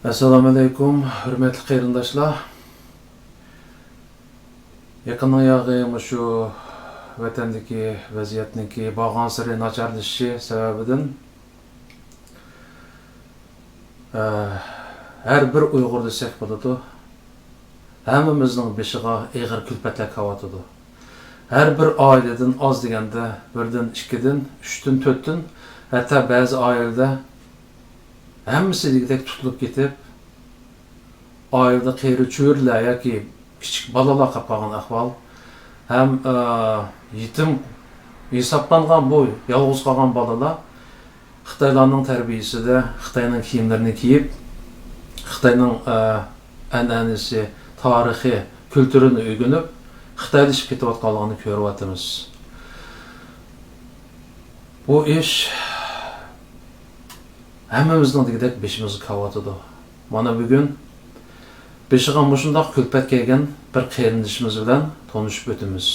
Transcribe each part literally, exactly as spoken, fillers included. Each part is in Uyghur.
ئەسسالامۇئەلەيكۇم، ھۆرمەتلىك قېرىنداشلار. يېقىننىڭ ياغى مۇشۇ ۋەتەندىكى ۋەزىيەتنىڭكى بارغانسېرى ناچارلىشىشى سەۋەبىدىن، ئە، ھەر بىر ئۇيغۇر دېسەك بولىدۇ، ھەممىمىزنىڭ بېشىغا ئېغىر كۈلپەتلەر كېلىۋاتىدۇ. ھەر بىر ئائىلىدىن ئاز دېگەندە بىردىن، ئىككىدىن، ئۈچتىن، تۆتتىن، ھەتتا بەزى ئائىلىدە ھەممىسى دېگۈدەك تۇتۇلۇپ كېتىپ، ئائىلىدە قېرى چۆرىلەر ياكى كىچىك بالىلار قېلىپ قالغان ئەھۋال ھەم، ئە، يېتىم ھېسابلانغان بۇ يالغۇز قالغان بالىلار خىتايلارنىڭ تەربىيەسىدە خىتاينىڭ كىيىملىرىنى كىيىپ، خىتاينىڭ، ئە، ئەنئەنىسى، تارىخى، كۈلتۈرىنى ئۆگىنىپ، خىتايلىشىپ كېتىۋاتقانلىقىنى كۆرۈۋاتىمىز. بۇ ئىش ھەممىمىزنىڭ دېگۈدەك بېشىمىزغا كېلىۋاتىدۇ. مانا بۈگۈن بېشىغا مۇشۇنداق كۈلپەت كەلگەن بىر قېرىندىشىمىز بىلەن تونۇشۇپ ئۆتىمىز.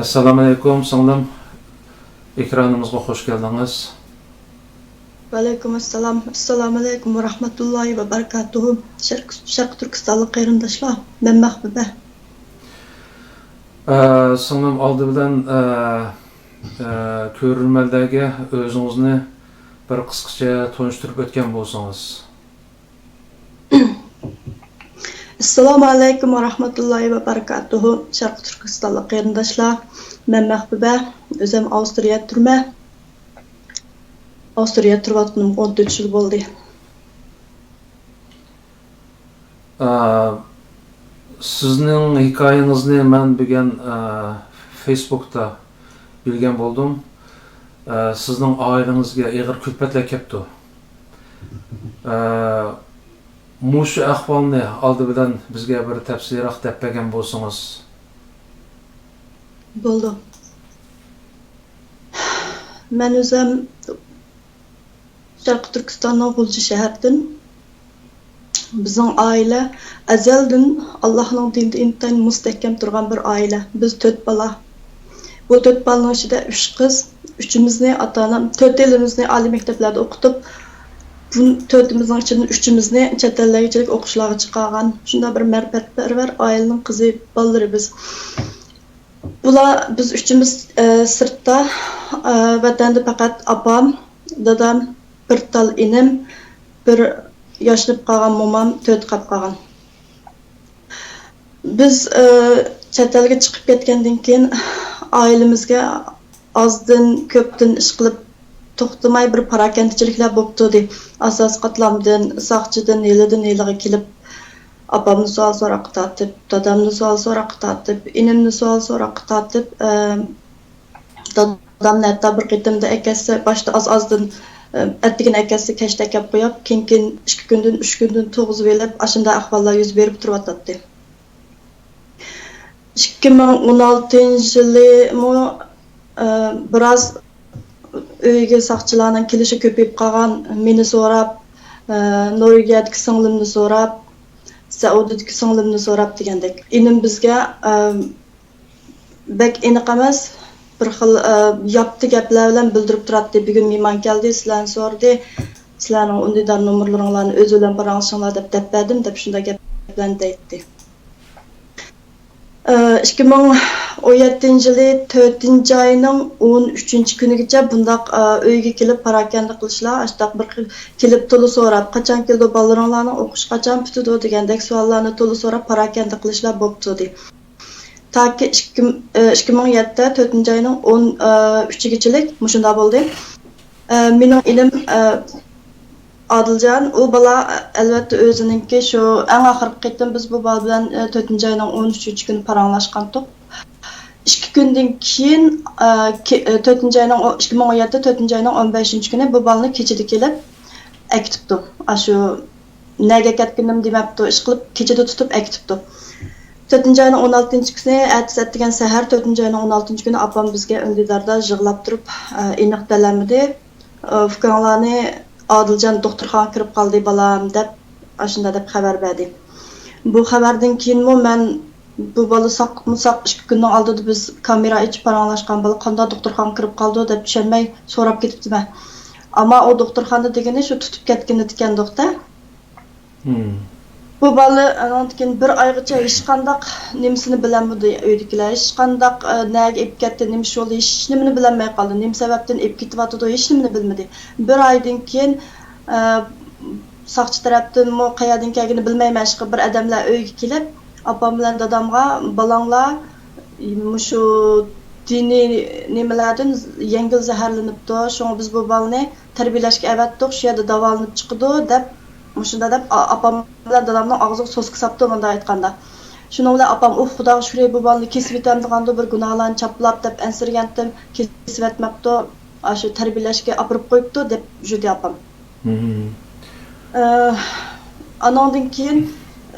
ئەسسالامۇئەلەيكۇم، سىڭلىم. ئېكرانىمىزغا خۇش كەلدىڭىز. ۋەئەلەيكۇم ئەسسالام. ئەسسالامۇئەلەيكۇم ۋە رەھمەتۇللاھى ۋە بەرىكاتۇھۇ. شەرق-، شەرقىي تۈركىستانلىق قېرىنداشلار، مەن مەھبۇبە. ئە، سىڭلىم، ئالدى بىلەن، ئە، ئە، كۆرۈرمەنلەرگە ئۆزىڭىزنى بىر قىسقىچە تونۇشتۇرۇپ ئۆتكەن بولسىڭىز. ئەسسالامۇئەلەيكۇم ۋە رەھمەتۇللاھى ۋە بەرىكاتۇھۇ. شەرقىي تۈركىستانلىق قېرىنداشلار، مەن مەھبۇبە، ئۆزۈم ئاۋسترىيەدە تۇرىمەن. ئاۋسترىيەدە تۇرۇۋاتقىنىمغا ئون تۆت يىل بولدى. ئە، سىزنىڭ ھېكايىڭىزنى مەن بۈگۈن، ئە، فېيسبۇكتا بىلگەن بولدۇم. ئە، سىزنىڭ ئائىلىڭىزگە ئېغىر كۈلپەتلەر كەپتۇ. ئە، مۇشۇ ئەھۋالنى ئالدى بىلەن بىزگە بىر تەپسىلىيراق دەپ بەرگەن بولسىڭىز. بولىدۇ. مەن ئۆزۈم شەرقىي تۈركىستاننىڭ غۇلجا شەھىرىدىن. بىزنىڭ ئائىلە ئەزەلدىن ئاللاھنىڭ دىنىدا ئىنتايىن مۇستەھكەم تۇرغان بىر ئائىلە. بىز تۆت بالا. بۇ تۆت بالىنىڭ ئىچىدە ئۈچ قىز. ئۈچىمىزنى ئاتا-ئانام، تۆتىلىمىزنى ئالىي مەكتەپلەردە ئوقۇتۇپ، بۇ تۆتىمىزنىڭ ئىچىدىن ئۈچىمىزنى چەت ئەللەرگىچىلىك ئوقۇشلارغا چىقارغان. شۇنداق بىر مەرىپەتپەرۋەر ئائىلىنىڭ قىزى بالىلىرى بىز. بۇلار، بىز ئۈچىمىز، ئە، سىرتتا، ئە، ۋەتەندە پەقەت ئاپام، دادام، بىر تال ئىنىم، بىر ياشىنىپ قالغان مومام، تۆت قاپ قالغان. بىز، ئە، چەت ئەلگە چىقىپ كەتكەندىن كېيىن، ئائىلىمىزگە ئازدىن، كۆپتىن ئىشقىلىپ توختىماي بىر پاراكەندىچىلىكلەر بوپتۇ، دەي. ئاساسىي قاتلامدىن، ساقچىدىن، ھېلىدىن ھېلىغا كېلىپ، ئاپامنى سوئال-سوراققا تارتىپ، دادامنى سوئال-سوراققا تارتىپ، ئىنىمنى سوئال-سوراققا تارتىپ، ئە، دادامنى ھەتتا بىر قېتىمدا ئەكەتسە، باشتا ئاز-ئازدىن، ئە، ئەتىگىنى ئەكەتسە، كەچتە ئەكەپ قويۇپ، كېيىن، كېيىن ئىككى كۈندىن، ئۈچ كۈندىن تۇرغۇزۇۋېلىپ، ئاشۇنداق ئەھۋاللار يۈز بېرىپ تۇرۇۋاتاتتى. ئىككى مىڭ ئون ئالتىنچى يىلىمۇ، ئە، بىراز ئۆيگە ساقچىلارنىڭ كېلىشى كۆپىيىپ قالغان، مېنى سوراپ، ئە، نورۋېگىيەدىكى سىڭلىمنى سوراپ، سەئۇدىدىكى سىڭلىمنى سوراپ دېگەندەك. ئىنىم بىزگە، ئە، بەك ئېنىق ئەمەس، بىر خىل، ئە، ياپتى گەپلەر بىلەن بىلدۈرۈپ تۇراتتى. بۈگۈن مېھمان كەلدى، سىلەرنى سورىدى، سىلەرنىڭ ئۈندىدار نومۇرلىرىڭلارنى ئۆزى بىلەن پاراڭلىشىڭلار دەپ دەپ بەردىم، دەپ شۇنداق گەپلەرنى دەيتتى. ئىككى مىڭ ئون يەتتىنچى يىلى تۆتىنچى ئاينىڭ ئون ئۈچىنچى كۈنىگىچە بۇنداق، ئۆيگە كېلىپ پاراكەندە قىلىشلار، ئاشۇنداق بىر خىل كېلىپ تولا سوراپ، «قاچان كېلىدۇ، بالىلىرىڭلارنىڭ ئوقۇشى قاچان پۈتىدۇ؟» دېگەندەك سوئاللارنى تولا سوراپ پاراكەندە قىلىشلار بوپتۇ، دېدى. تاكى ئىككى، ئىككى مىڭ يەتتە تۆتىنچى ئاينىڭ ئون ئۈچىگىچىلىك مۇشۇنداق بولدى. مېنىڭ ئىنىم، ئادىلجان، ئۇ بالا، ئەلۋەتتە، ئۆزىنىڭكى شۇ ئەڭ ئاخىرقى قېتىم بىز بۇ بالا بىلەن، ئە، تۆتىنچى ئاينىڭ ئون ئۈچىنچى كۈنى پاراڭلاشقانتۇق. ئىككى كۈندىن كېيىن، ئە، كې-، ئە، تۆتىنچى ئاينىڭ ئو-، ئىككى مىڭ ئون يەتتە تۆتىنچى ئاينىڭ ئون بەشىنچى كۈنى بۇ بالىنى كېچىدە كېلىپ ئەكېتىپتۇ. ئاشۇ نەگە كەتكىنىمنى دېمەپتۇ، ئىشقىلىپ كېچىدە تۇتۇپ ئەكېتىپتۇ. تۆتىنچى ئاينىڭ ئون ئالتىنچى كۈنى، ئەتىسى ئەتىگەن سەھەر، تۆتىنچى ئاينىڭ ئون ئالتىنچى كۈنى ئاپام بىزگە ئۈندىداردا يىغلاپ تۇرۇپ، ئە، ئېنىق دەلەلمىدى. ئۇكاڭلارنى ئادىلجان دوختۇرخانىغا كىرىپ قالدى، بالام، دەپ، ئاشۇنداق دەپ خەۋەر بەردى. بۇ خەۋەردىن كېيىنمۇ مەن، بۇ بالا ساقمۇ ساق، ئىككى كۈننىڭ ئالدىدا بىز كامېرا ئېچىپ پاراڭلاشقان بالا قانداق دوختۇرخانىغا كىرىپ قالدۇ دەپ چۈشەنمەي سوراپ كېتىپتىمەن. ئەمما ئۇ دوختۇرخانا دېگىنى شۇ تۇتۇپ كەتكىنىدىكەن دوختۇر. بۇ بالا ئانىڭدىن كېيىن بىر ئايغىچە ھېچقانداق نېمىسىنى بىلەلمىدى ئۆيدىكىلەر. ھېچقانداق، ئە، نەگە ئېلىپ كەتتى، نېمە ئىش بولدى، ھېچنېمىنى بىلەلمەي قالدى. نېمە سەۋەبتىن ئېلىپ كېتىۋاتىدۇ، ھېچنېمىنى بىلمىدى. بىر ئايدىن كېيىن، ئە، ساقچى تەرەپتىنمۇ قەيەردىن كەلگىنى بىلمەيمەن، ئىشقىلىپ بىر ئادەملەر ئۆيگە كېلىپ، ئاپام بىلەن دادامغا، بالاڭلار مۇشۇ دىنىي نېمىلەردىن يەڭگىل زەھەرلىنىپتۇ، شۇڭا بىز بۇ بالىنى تەربىيەلەشكە ئەۋەتتۇق، شۇ يەردە داۋالىنىپ چىقىدۇ دەپ، مۇشۇنداق دەپ، ئا-، ئاپام بىلەن دادامنىڭ ئاغزىغا سوسكا ساپتۇ، مۇنداق ئېيتقاندا. شۇنىڭ بىلەن ئاپام، ئۇھ، خۇداغا شۈكرى، بۇ بالىنى كېسىۋېتەمدىغاندۇ، بىر گۇناھلارنى چاپلاپ دەپ ئەنسىرىگەنتىم، كېسىۋەتمەپتۇ، ئاشۇ تەربىيەلەشكە ئاپىرىپ قويۇپتۇ دەپ يۈردى ئاپام. ئە، ئانىڭدىن كېيىن،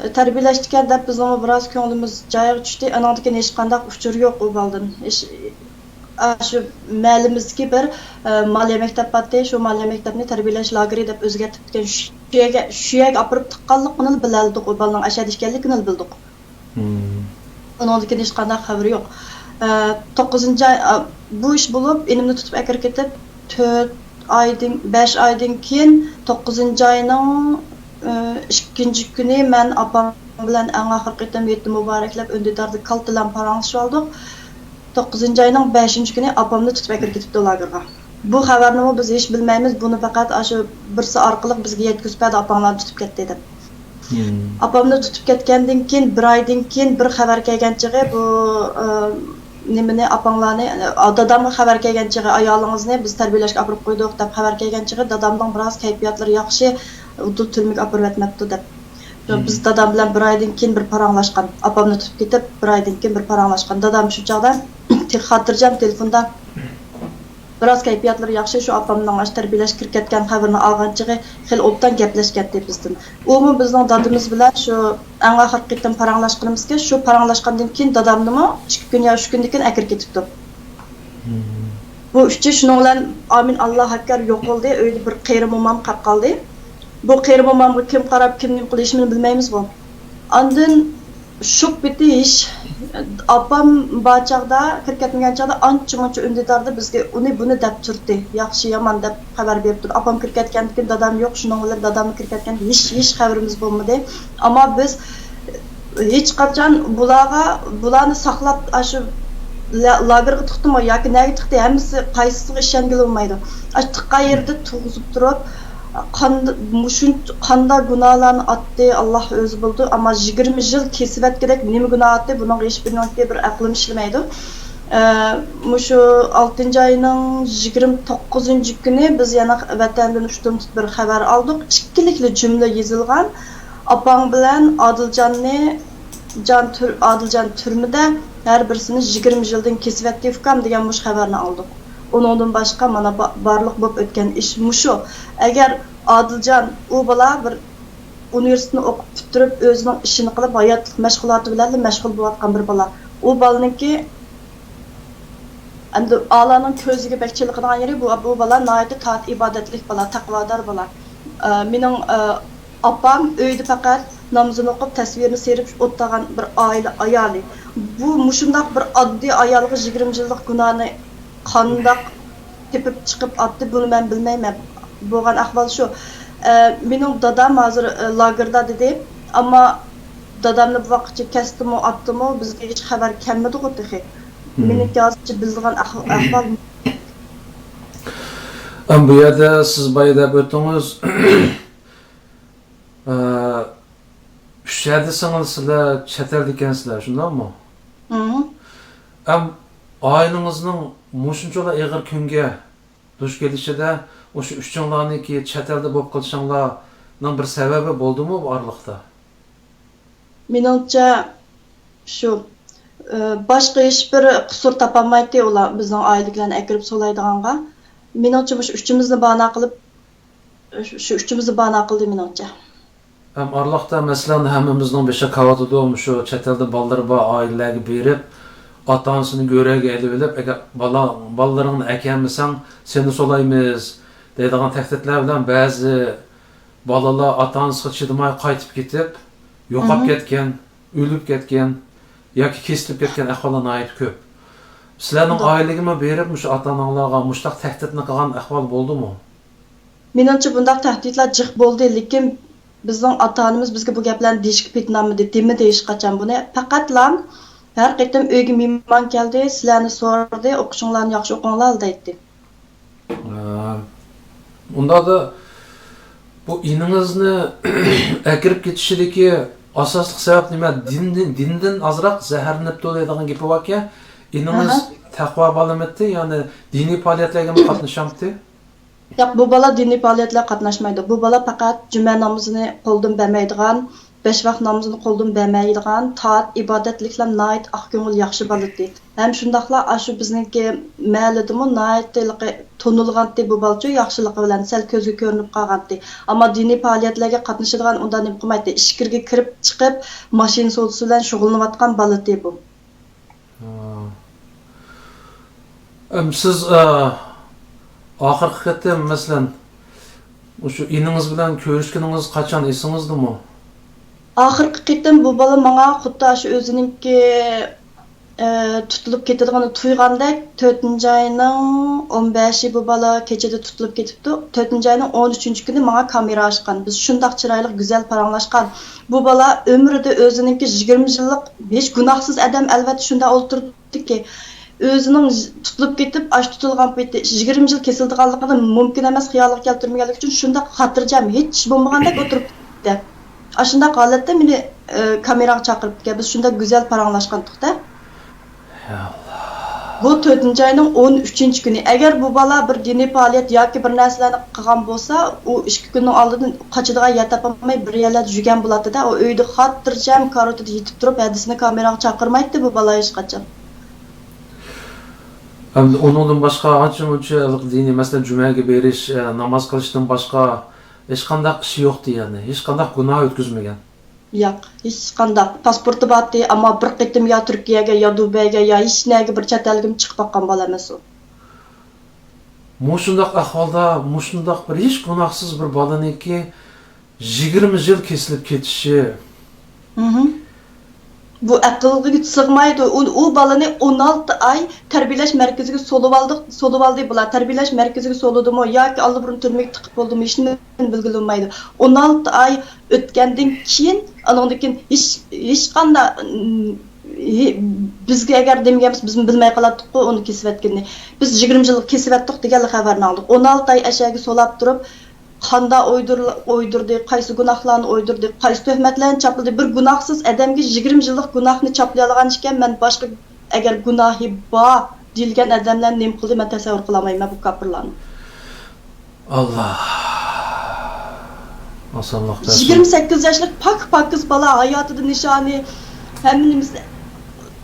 ئە، تەربىيەلەشتىكەن دەپ بىزنىڭمۇ بىراز كۆڭلىمىز جايىغا چۈشتى. ئانىڭدىن كېيىن ھېچقانداق ئۇچۇر يوق ئۇ بالىدىن. ھېچ-، ئاشۇ مەھەللىمىزدىكى بىر، ئە، مالىيە مەكتەپ بارتى، شۇ مالىيە مەكتەپنى تەربىيەلەش لاگېرى دەپ ئۆزگەرتىپتىكەن. شۇ يەرگە، شۇ يەرگە ئاپىرىپ تىققانلىقىنىلا بىلەلىدۇق، ئۇ بالىنىڭ ئەشەدە ئىكەنلىكىنىلا بىلدۇق. ئۇنىڭدىن كېيىن ھېچقانداق خەۋىرى يوق. ئە، توققۇزىنچى ئاي، ئە، بۇ ئىش بولۇپ، ئىنىمنى تۇتۇپ ئەكىرىپ كېتىپ، تۆت ئايدىن، بەش ئايدىن كېيىن، توققۇزىنچى ئاينىڭ، ئە، ئىككىنچى كۈنى مەن ئاپام بىلەن ئەڭ ئاخىرقى قېتىم يېتىنى مۇبارەكلەپ، ئۈندىداردا كالتىلام پاراڭلىشىۋالدۇق. توققۇزىنچى ئاينىڭ بەشىنچى كۈنى ئاپامنى تۇتۇپ ئەكىرىپ كېتىپتۇ لاگېرغا. بۇ خەۋەرنىمۇ بىز ھېچ بىلمەيمىز، بۇنى پەقەت ئاشۇ بىرسى ئارقىلىق بىزگە يەتكۈزۈپ بەردى، ئاپاڭلارنى تۇتۇپ كەتتى دەپ. ئاپامنى تۇتۇپ كەتكەندىن كېيىن، بىر ئايدىن كېيىن بىر خەۋەر كەلگەن چېغى، بۇ، ئە، نېمىنى، ئاپاڭلارنى، ئە، دادامغا خەۋەر كەلگەن چېغى، ئايالىڭىزنى بىز تەربىيەلەشكە ئاپىرىپ قويدۇق دەپ خەۋەر كەلگەن چېغى، دادامنىڭ بىراز كەيپىياتلىرى ياخشى، ئۇدۇل تۈرمىگە ئاپىرىۋەتمەپتۇ دەپ. بىز دادام بىلەن بىر ئايدىن كېيىن بىر پاراڭلاشقان. ئاپامنى تۇتۇپ كېتىپ، بىر ئايدىن كېيىن بىر پاراڭلاشقان. دادام شۇ چاغدا تېخى خاتىرجەم تېلېفوندا. بىراز كەيپىياتلىرى ياخشى، شۇ ئاپامنىڭ ئاشۇ تەربىيەلەشكە كىرىپ كەتكەن خەۋىرىنى ئالغان چېغى خېلى ئوبدان گەپلەشكەنتى بىزدىن. ئۇمۇ بىزنىڭ دادىمىز بىلەن شۇ ئەڭ ئاخىرقى قېتىم پاراڭلاشقىنىمىزكەن، شۇ پاراڭلاشقاندىن كېيىن دادامنىمۇ ئىككى كۈن يا ئۈچ كۈندىن كېيىن ئەكىرىپ كېتىپتۇ. بۇ ئۈچى شۇنىڭ بىلەن ئامىن ئاللاھۇ ئەكبەر يوقالدى، ئۆيدە بىر قېرى مومام قاپ قالدى. بۇ قېرى مومامغا كىم قاراپ، كىم نېمە قىلىشىنى بىلمەيمىزغۇ. ئاندىن شوك پېتى ھېچ، ئاپام بار چاغدا، كىرىپ كەتمىگەن چاغدا ئانچە مۇنچە ئۈندىداردا بىزگە ئۇنى بۇنى دەپ تۇردى. ياخشى يامان دەپ خەۋەر بېرىپ تۇردى. ئاپام كىرىپ كەتكەندىن كېيىن دادام يوق، شۇنىڭ بىلەن داداممۇ كىرىپ كەتكەندىن ھېچ، ھېچ خەۋىرىمىز بولمىدى. ئەمما بىز ھېچقاچان بۇلارغا، بۇلارنى ساقلاپ، ئاشۇ لا-، لاگېرغا تىقتىمۇ ياكى نەگە تىقتى، ھەممىسى قايسىسىغا ئىشەنگىلى بولمايدۇ. ئاشۇ تىققان يېرىدە تۇرغۇزۇپ تۇرۇپ، قاندا-، مۇشۇنچە قانداق گۇناھلارنى ئاتتى، ئاللا ئۆزى بىلىدۇ. ئەمما يىگىرمە يىل كېسىۋەتكۈدەك نېمە گۇناھ ئاتتى، بۇنىڭغا ھېچبىرىنىڭكى بىر ئەقلىم ئىشلىمەيدۇ. ئە، مۇشۇ ئالتىنچى ئاينىڭ يىگىرمە توققۇزىنچى كۈنى بىز يەنە ۋەتەندىن ئۇشتۇمتۇت بىر خەۋەر ئالدۇق. ئىككىلىكلا جۈملە يېزىلغان. ئاپاڭ بىلەن ئادىلجاننى جان تۈر-، ئادىلجان تۈرمىدە، ھەر بىرسىنى يىگىرمە يىلدىن كېسىۋەتتى ئۇكام دېگەن مۇشۇ خەۋەرنى ئالدۇق. ئۇنىڭدىن باشقا مانا با-، بارلىق بولۇپ ئۆتكەن ئىش مۇشۇ. ئەگەر ئادىلجان ئۇ بالا بىر ئۇنىۋېرسىتېتنى ئوقۇپ پۈتتۈرۈپ، ئۆزىنىڭ ئىشىنى قىلىپ، ھاياتلىق مەشغۇلاتى بىلەنلا مەشغۇل بولۇۋاتقان بىر بالا. ئۇ بالىنىڭكى ئەمدى ئاللانىڭ كۆزىگە بەك چېلىقىدىغان يېرى بۇ، بۇ بالا ناھايىتى تائەت ئىبادەتلىك بالا، تەقۋادار بالا. ئە، مېنىڭ، ئە، ئاپام ئۆيدە پەقەت نامىزىنى ئوقۇپ، تەسۋىرىنى سىيرىپ ئولتۇرغان بىر ئائىلە ئايالى. بۇ مۇشۇنداق بىر ئاددىي ئايالغا يىگىرمە يىللىق گۇناھنى قانداق تېپىپ چىقىپ ئاتتى، بۇنى مەن بىلمەيمەن. بولغان ئەھۋال شۇ. ئە، مېنىڭ دادام ھازىر، ئە، لاگېردا دېدى، ئەمما دادامنى بۇ ۋاقىتقىچە كەستىمۇ، ئاتتىمۇ، بىزگە ھېچ خەۋەر كەلمىدىغۇ تېخى. مېنىڭكى ھازىرچە بىلىدىغان ئەھ-، ئەھۋال. ئەم، بۇ يەردە سىز بايا دەپ ئۆتتىڭىز، ئە، ئۈچ يەردە سىڭىل سىلەر چەت ئەلدە ئىكەنسىلەر، شۇنداقمۇ؟ ئەم، ئائىلىڭىزنىڭ مۇشۇنچىلا ئېغىر كۈنگە دۇچ كېلىشىدە، مۇشۇ ئۈچۈڭلارنىڭكى چەت ئەلدە بولۇپ قېلىشىڭلارنىڭ بىر سەۋەبى بولدىمۇ بۇ ئارىلىقتا؟ مېنىڭچە، شۇ، ئى، باشقا ھېچبىر قۇسۇر تاپالمايتتى ئۇلار بىزنىڭ ئائىلىدىكىلەرنى ئەكىرىپ سولايدىغانغا. مېنىڭچە، مۇشۇ ئۈچىمىزنى بانا قىلىپ، شۇ، شۇ ئۈچىمىزنى بانا قىلدى مېنىڭچە. ھەم ئارىلىقتا، مەسىلەن، ھەممىمىزنىڭ بېشىغا كېلىۋاتىدۇ، مۇشۇ چەت ئەلدە بالىلىرى بار ئائىلىلەرگە بېرىپ، ئاتا-ئانىسىنى گۆرۈگە ئېلىۋېلىپ، «ئەگەر بالا-، بالىلىرىڭنى ئەكەلمىسەڭ، سېنى سولايمىز» دەيدىغان تەھدىتلەر بىلەن بەزى بالىلار ئاتا-ئانىسىغا چىدىماي قايتىپ كېتىپ، يوقاپ كەتكەن، ئۆلۈپ كەتكەن ياكى كېسىلىپ كەتكەن ئەھۋاللار ناھايىتى كۆپ. سىلەرنىڭ ئائىلىگىمۇ بېرىپ، مۇشۇ ئاتا-ئاناڭلارغا مۇشۇنداق تەھدىتنى قىلغان ئەھۋال بولدىمۇ؟ مېنىڭچە، بۇنداق تەھدىتلەر جىق بولدى، لېكىن بىزنىڭ ئاتا-ئانىمىز بىزگە بۇ گەپلەرنى دېيىشكە پېتىنالمىدى، دېمىدى ھېچقاچان بۇنى. پەقەتلا ھەر قېتىم ئۆيگە مېھمان كەلدى، سىلەرنى سورىدى، ئوقۇشۇڭلارنى ياخشى ئوقۇڭلار دەيتتى. ئە، ئۇنداقتا بۇ ئىنىڭىزنى ئەكىرىپ كېتىشىدىكى ئاساسلىق سەۋەب نېمە؟ دىندىن، دىندىن ئازراق زەھەرلىنىپتۇ دەيدىغان گېپى باركەن. ئىنىڭىز ئاھا. تەقۋا بالىمىتى، يەنى دىنىي پائالىيەتلەرگىمۇ قاتنىشامتى؟ ياق، بۇ بالا دىنىي پائالىيەتلەرگە قاتناشمايدۇ. بۇ بالا پەقەت جۈمە نامىزىنى قولدىن بەرمەيدىغان، بەش ۋاق نامىزىنى قولدىن بەرمەيدىغان، تائەت ئىبادەتلىكلەر ناھايىتى ئاق كۆڭۈل ياخشى بالا ئىدى. ھەم شۇنداقلا ئاشۇ بىزنىڭكى مەھەللىدىمۇ ناھايىتى ھېلىقى تونۇلغانتى بۇ بالىچۇ، ياخشىلىقى بىلەن سەل كۆزگە كۆرۈنۈپ قالغانتى. ئەمما دىنىي پائالىيەتلەرگە قاتنىشىدىغان ئۇنداق نېمە قىلمايتتى. ئىچكىرىگە كىرىپ چىقىپ، ماشىنا سودىسى بىلەن شۇغۇللىنىۋاتقان بالا ئىدى بۇ. ھا. ئەم، سىز، ئە، ئاخىرقى قېتىم، مەسىلەن، مۇشۇ ئىنىڭىز بىلەن كۆرۈشكىنىڭىز قاچان، ئېسىڭىزدىمۇ؟ ئاخىرقى قېتىم بۇ بالا ماڭا خۇددى شۇ ئۆزىنىڭكى، ئە، تۇتۇلۇپ كېتىدىغىنى تۇيغاندەك، تۆتىنچى ئاينىڭ ئون بەشى بۇ بالا كېچىدە تۇتۇلۇپ كېتىپتۇ. تۆتىنچى ئاينىڭ ئون ئۈچىنچى كۈنى ماڭا كامېرا ئاچقان. بىز شۇنداق چىرايلىق، گۈزەل پاراڭلاشقان. بۇ بالا ئۆمرىدە ئۆزىنىڭكى يىگىرمە يىللىق ھېچ گۇناھسىز ئادەم ئەلۋەتتە شۇنداق ئولتۇرۇپتۇكى، ئۆزىنىڭ تۇتۇلۇپ كېتىپ، ئاشۇ تۇتۇلغان پېتى يىگىرمە يىل كېسىلىدىغانلىقىنى مۇمكىن ئەمەس خىيالىغا كەلتۈرمىگەنلىكى ئۈچۈن شۇنداق خاتىرجەم، ھېچ ئىش بولمىغاندەك ئولتۇرۇپتۇ. ئاشۇنداق ھالەتتە مېنى، ئە، كامېراغا چاقىرىپتىكەن. بىز شۇنداق گۈزەل پاراڭلاشقانتۇق-دە. يا ئاللا. بۇ تۆتىنچى ئاينىڭ ئون ئۈچىنچى كۈنى. ئەگەر بۇ بالا بىر دىنىي پائالىيەت ياكى بىر نەرسىلەرنى قىلغان بولسا، ئۇ ئىككى كۈننىڭ ئالدىدىن قاچىدىغان يەر تاپالماي بىر يەرلەردە يۈگەن بولاتتى-دە. ئۇ ئۆيدە خاتىرجەم كارىۋىتىدا يېتىپ تۇرۇپ، ھەدىسىنى كامېراغا چاقىرمايتتى بۇ بالا ھېچقاچان. ئەمدى ئۇنىڭدىن باشقا ئانچە-مۇنچە دىنىي، مەسىلەن، جۈمەگە بېرىش، ئە، ناماز قىلىشتىن باشقا ھېچقانداق ئىشى يوقتى، يەنى ھېچقانداق گۇناھ ئۆتكۈزمىگەن. ياق، ھېچقانداق. پاسپورتى بارتى، ئەمما بىر قېتىم يا تۈركىيەگە، يا دۇبەيگە، يا ھېچ نەگە بىر چەت ئەلگىمۇ چىقىپ باققان بالا ئەمەس ئۇ. مۇشۇنداق ئەھۋالدا، مۇشۇنداق بىر ھېچ گۇناھسىز بىر بالىنىڭكى يىگىرمە يىل كېسىلىپ كېتىشى. مھم. بۇ ئەقىلگە سىغمايدۇ. ئۇ، ئۇ بالىنى ئون ئالتە ئاي تەربىيەلەش مەركىزىگە سولىۋالدۇق، سولىۋالدى بۇلار. تەربىيەلەش مەركىزىگە سولىدىمۇ ياكى ئاللىبۇرۇن تۈرمىگە تىقىپ بولدىمۇ، ھېچنېمە بىلگىلى بولمايدۇ. ئون ئالتە ئاي ئۆتكەندىن كېيىن، ئانىڭدىن كېيىن ھېچ، ھېچقانداق، م، ھې-، بىزگە ئەگەر دېمىگەن بولسا، بىزمۇ بىلمەي قالاتتۇققۇ ئۇنى كېسىۋەتكىنىنى. بىز يىگىرمە يىللىق كېسىۋەتتۇق دېگەنلا خەۋەرنى ئالدۇق. ئون ئالتە ئاي ئەشەگە سولاپ تۇرۇپ، قانداق ئويدۇر-، ئويدۇردى، قايسى گۇناھلارنى ئويدۇردى، قايسى تۆھمەتلەرنى چاپلىدى. بىر گۇناھسىز ئادەمگە يىگىرمە يىللىق گۇناھنى چاپلىيالىغان ئىكەن، مەن باشقا، ئەگەر گۇناھى بار دېيىلگەن ئادەملەرنى نېمە قىلدى، مەن تەسەۋۋۇر قىلالمايمەن بۇ كاپىرلارنى. ئاللا ئاسانلىق بەرسۇن. يىگىرمە سەككىز ياشلىق پاك-پاكىز بالا، ھاياتىدا نىشانى، ھەممە نېمىسىنى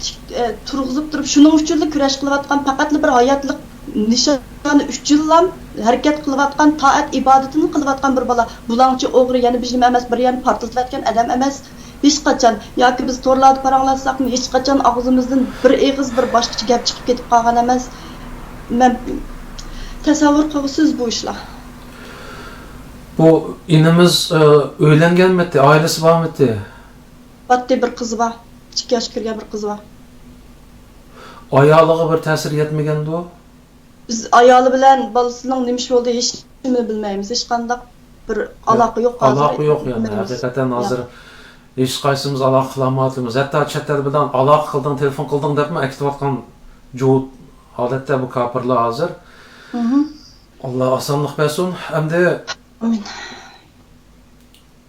تىك، ئە، تۇرغۇزۇپ تۇرۇپ، شۇنىڭ ئۈچۈنلا كۈرەش قىلىۋاتقان، پەقەتلا بىر ھاياتلىق نىشانى ئۈچۈنلا ھەرىكەت قىلىۋاتقان، تائەت ئىبادىتىنى قىلىۋاتقان بىر بالا. بۇلاڭچى ئوغرى، يەنە بىر نېمە ئەمەس، بىر يەرنى پارتلىتىۋەتكەن ئادەم ئەمەس. ھېچقاچان، ياكى بىز تورلاردا پاراڭلاشساقمۇ، ھېچقاچان ئاغزىمىزدىن بىر ئېغىز بىر باشقىچە گەپ چىقىپ كېتىپ قالغان ئەمەس. مەن تەسەۋۋۇر قىلغۇسىز بۇ ئىشلار. بۇ ئىنىمىز، ئە، ئۆيلەنگەنمىتى، ئائىلىسى بارمىتى؟ باتتى، بىر قىزى بار. ئىككى ياشقا كىرگەن بىر قىزى بار. ئايالىغا بىر تەسىر يەتمىگەندۇ؟ بىز ئايالى بىلەن بالىسىنىڭ نېمە ئىش بولدى، ھېچنېمە بىلمەيمىز. ھېچقانداق بىر ئالاقە يوق ھازىر. ئالاقە يوق يەنى، ھەقىقەتەن ھازىر ھېچقايسىمىز ئالاقە قىلالمايۋاتىمىز. ھەتتا چەت ئەل بىلەن ئالاقە قىلدىڭ، تېلېفون قىلدىڭ دەپمۇ ئەكېتىۋاتقان جۇۋۇت ھالەتتە بۇ كاپىرلار ھازىر. مھم. ئاللا ئاسانلىق بەرسۇن. ئەمدى ئامىن.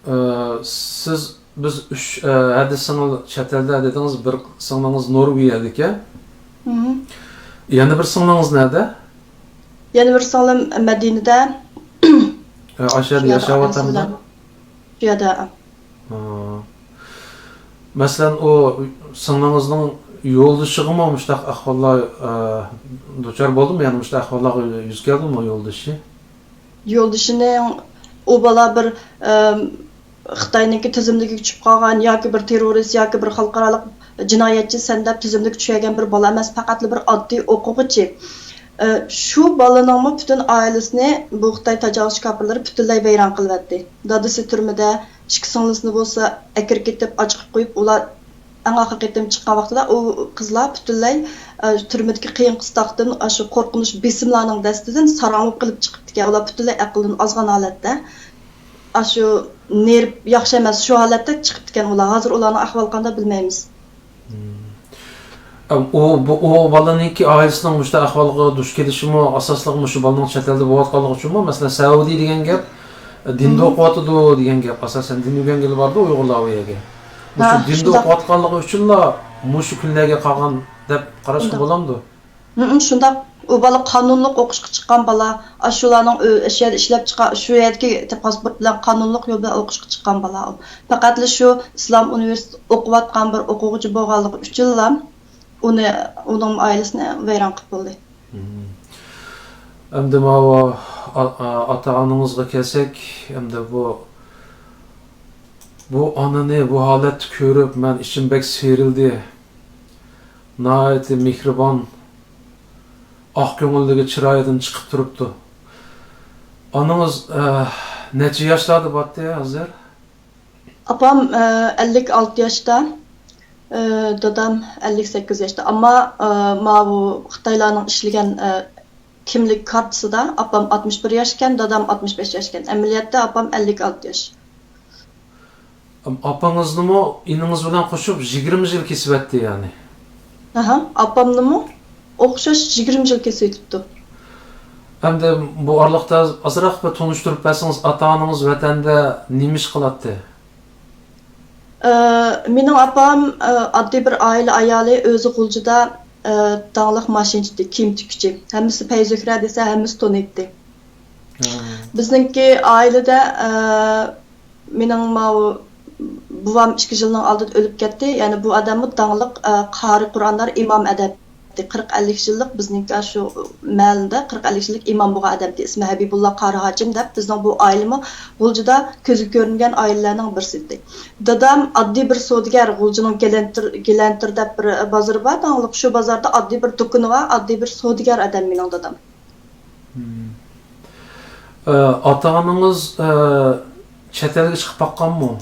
ئە، سىز، بىز ئۈچ، ئە، ھەدە سىڭىل چەت ئەلدە دېدىڭىز، بىر سىڭلىڭىز نورۋېگىيەدىكەن. مھم. يەنە بىر سىڭلىڭىز نەدە؟ يەنە بىر سىڭلىم مەدىنىدە. ئە، ئاشۇ يەردە ياشاۋاتامدۇ؟ شۇ يەردە. ھا. مەسىلەن، ئۇ سىڭلىڭىزنىڭ يولدىشىغىمۇ مۇشۇنداق ئەھۋاللار، ئە، دۇچار بولدىمۇ؟ يەنى مۇشۇنداق ئەھۋاللارغا يۈز كەلدىمۇ يولدىشى؟ يولدىشىنىڭ، ئۇ بالا بىر، ئەم، خىتاينىڭكى تىزىملىكىگە چۈشۈپ قالغان ياكى بىر تېررورىست ياكى بىر خەلقئارالىق جىنايەتچىسەن دەپ تىزىملىككە چۈشۈرگەن بىر بالا ئەمەس، پەقەتلا بىر ئاددىي ئوقۇغۇچى. ئە، شۇ بالىنىڭمۇ پۈتۈن ئائىلىسىنى بۇ خىتاي تاجاۋۇزچى كاپىرلىرى پۈتۈنلەي ۋەيران قىلىۋەتتى. دادىسى تۈرمىدە، ئىككى سىڭلىسىنى بولسا ئەكىرىپ كېتىپ ئاچىقىپ قويۇپ، ئۇلار ئەڭ ئاخىرقى قېتىم چىققان ۋاقتىدا ئۇ قىزلار پۈتۈنلەي، ئە، تۈرمىدىكى قىيىن قىستاقتىن، ئاشۇ قورقۇنچ بېسىملارنىڭ دەستىدىن ساراڭ بولۇپ قېلىپ چىقىپتىكەن. ئۇلار پۈتۈنلەي ئەقلىدىن ئازغان ھالەتتە، ئاشۇ نېرىپ ياخشى ئەمەس، شۇ ھالەتتە چىقىپتىكەن ئۇلار. ھازىر ئۇلارنىڭ ئەھۋالى قانداق بىلمەيمىز. ئەم، ئۇ، بۇ، ئۇ بالىنىڭكى ئائىلىسىنىڭ مۇشۇنداق ئەھۋالغا دۇچ كېلىشىمۇ ئاساسلىق مۇشۇ بالىنىڭ چەت ئەلدە بولۇۋاتقانلىقى ئۈچۈنمۇ؟ مەسىلەن، سەئۇدى دېگەن گەپ، دىندا ئوقۇۋاتىدۇ دېگەن گەپ. ئاساسەن دىن ئۆگەنگىلى بارىدۇ ئۇيغۇرلار ئۇ يەرگە. مۇشۇ ھە، دىندا شۇنداق. ئوقۇۋاتقانلىقى ئۈچۈنلا مۇشۇ كۈنلەرگە قالغان دەپ قاراشقا شۇنداق. بولامدۇ؟ ھىم، شۇنداق. ئۇ بالا قانۇنلۇق ئوقۇشقا چىققان بالا. ئاشۇلارنىڭ ئۆ-، ئاشۇ يەردە ئىشلەپ چىققان، شۇ يەردىكى پاسپورت بىلەن قانۇنلۇق يول بىلەن ئوقۇشقا چىققان بالا ئۇ. پەقەتلا شۇ ئىسلام ئۇنىۋېرسىتېتىدا ئوقۇۋاتقان بىر ئوقۇغۇچى بولغانلىقى ئۈچۈنلا ئۇنى، ئۇنىڭ ئائىلىسىنى ۋەيران قىلىپ بولدى. مم. ئەمدى ماۋۇ ئا-، ئا-، ئاتا-ئانىڭىزغا كەلسەك، ئەمدى بۇ، بۇ ئانىنى بۇ ھالەتتە كۆرۈپ، مەن ئىچىم بەك سىيرىلدى. ناھايىتى مېھرىبان، ئاق كۆڭۈللۈكى چىرايىدىن چىقىپ تۇرۇپتۇ. ئانىڭىز، ئە، نەچچە ياشلاردا بارتى ھازىر؟ ئاپام، ئە، ئەللىك ئالتە ياشتا، ئە، دادام ئەللىك سەككىز ياشتا. ئەمما، ئە، ماۋۇ خىتايلارنىڭ ئىشلىگەن، ئە، كىملىك كارتىسىدا ئاپام ئاتمىش بىر ياش ئىكەن، دادام ئاتمىش بەش ياش ئىكەن. ئەمەلىيەتتە ئاپام ئەللىك ئالتە ياش. ئاپىڭىزنىمۇ ئىنىڭىز بىلەن قوشۇپ يىگىرمە يىل كېسىۋەتتى، يەنى. ئەھە، ئاپامنىمۇ ئوخشاش يىگىرمە يىل كېسىۋېتىپتۇ. ئەمدى بۇ ئارىلىقتا ئازراق بىر تونۇشتۇرۇپ بەرسىڭىز، ئاتا-ئانىڭىز ۋەتەندە نېمە ئىش قىلاتتى؟ ئە، مېنىڭ ئاپام، ئە، ئاددىي بىر ئائىلە ئايالى، ئۆزى غۇلجىدا، ئە، داڭلىق ماشىنىچى، كىيىم تىككۈچى. ھەممىسى پەيزۆھرە دېسە، ھەممىسى تونۇيتتى. ھە. بىزنىڭكى ئائىلىدە، ئە، مېنىڭ ماۋۇ بوۋام ئىككى يىلنىڭ ئالدىدا ئۆلۈپ كەتتى. يەنى بۇ ئادەممۇ داڭلىق، ئە، قارى قۇرئانلار ئىمام ئەدەپتى. قىرىق ئەللىك يىللىق بىزنىڭكى شۇ مەھەللىدە قىرىق ئەللىك يىللىق ئىمام بولغان ئادەمتى. ئىسمى ھەبىبۇللا قارى ھاجىم دەپ، بىزنىڭ بۇ ئائىلىمۇ غۇلجىدا كۆزگە كۆرۈنگەن ئائىلىلەرنىڭ بىرسى ئىدى. دادام ئاددىي بىر سودىگەر، غۇلجىنىڭ گېلەنتىر، گېلەنتىر دەپ بىر بازىرى بار داڭلىق. شۇ بازاردا ئاددىي بىر دۇكىنى بار، ئاددىي بىر سودىگەر ئادەم مېنىڭ دادام. مم. ئە، ئاتا-ئانىڭىز، ئە، چەت ئەلگە چىقىپ باققانمۇ؟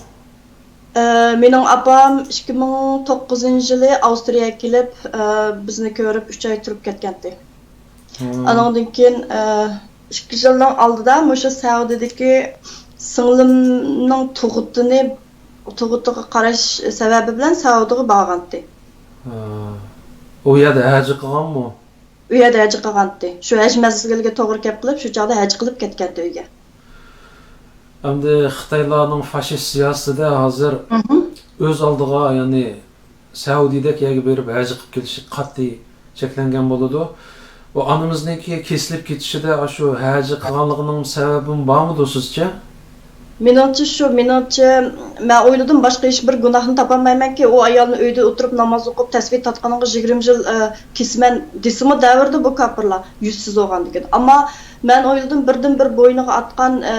ئە، مېنىڭ ئاپام ئىككى مىڭ توققۇزىنچى يىلى ئاۋسترىيەگە كېلىپ، ئە، بىزنى كۆرۈپ ئۈچ ئاي تۇرۇپ كەتكەنتى. مم. ئانىڭدىن كېيىن، ئە، ئىككى يىلنىڭ ئالدىدا مۇشۇ سەئۇدىدىكى سىڭلىمنىڭ تۇغۇتىنى، تۇغۇتىغا قاراش سەۋەبى بىلەن سەئۇدىغا بارغانتى. ھە. ئۇ يەردە ھەج قىلغانمۇ؟ ئۇ يەردە ھەج قىلغانتى. شۇ ھەج مەزگىلىگە توغرا كەپ قىلىپ، شۇ چاغدا ھەج قىلىپ كەتكەنتى ئۆيگە. ئەمدى خىتايلارنىڭ فاشىست سىياسىتىدە ھازىر مھم. ئۆز ئالدىغا، يەنى سەئۇدىدەك يەرگە بېرىپ ھەج قىلىپ كېلىشى قەتئىي چەكلەنگەن بولىدۇ. بۇ ئانىمىزنىڭكى كېسىلىپ كېتىشىدە ئاشۇ ھەج قىلغانلىقىنىڭ سەۋەبىمۇ بارمىدۇ سىزچە؟ مېنىڭچە شۇ، مېنىڭچە، مەن ئويلىدىم، باشقا ھېچبىر گۇناھنى تاپالمايمەنكى، ئۇ ئايالنى ئۆيدە ئولتۇرۇپ ناماز ئوقۇپ، تەسبىھ تارتقىنىغا يىگىرمە يىل، ئە، كېسىمەن دېسىمۇ دەۋرىدۇ بۇ كاپىرلار، يۈزسىز بولغاندىكىن. ئەمما مەن ئويلىدىم، بىردىنبىر بوينىغا ئاتقان، ئە،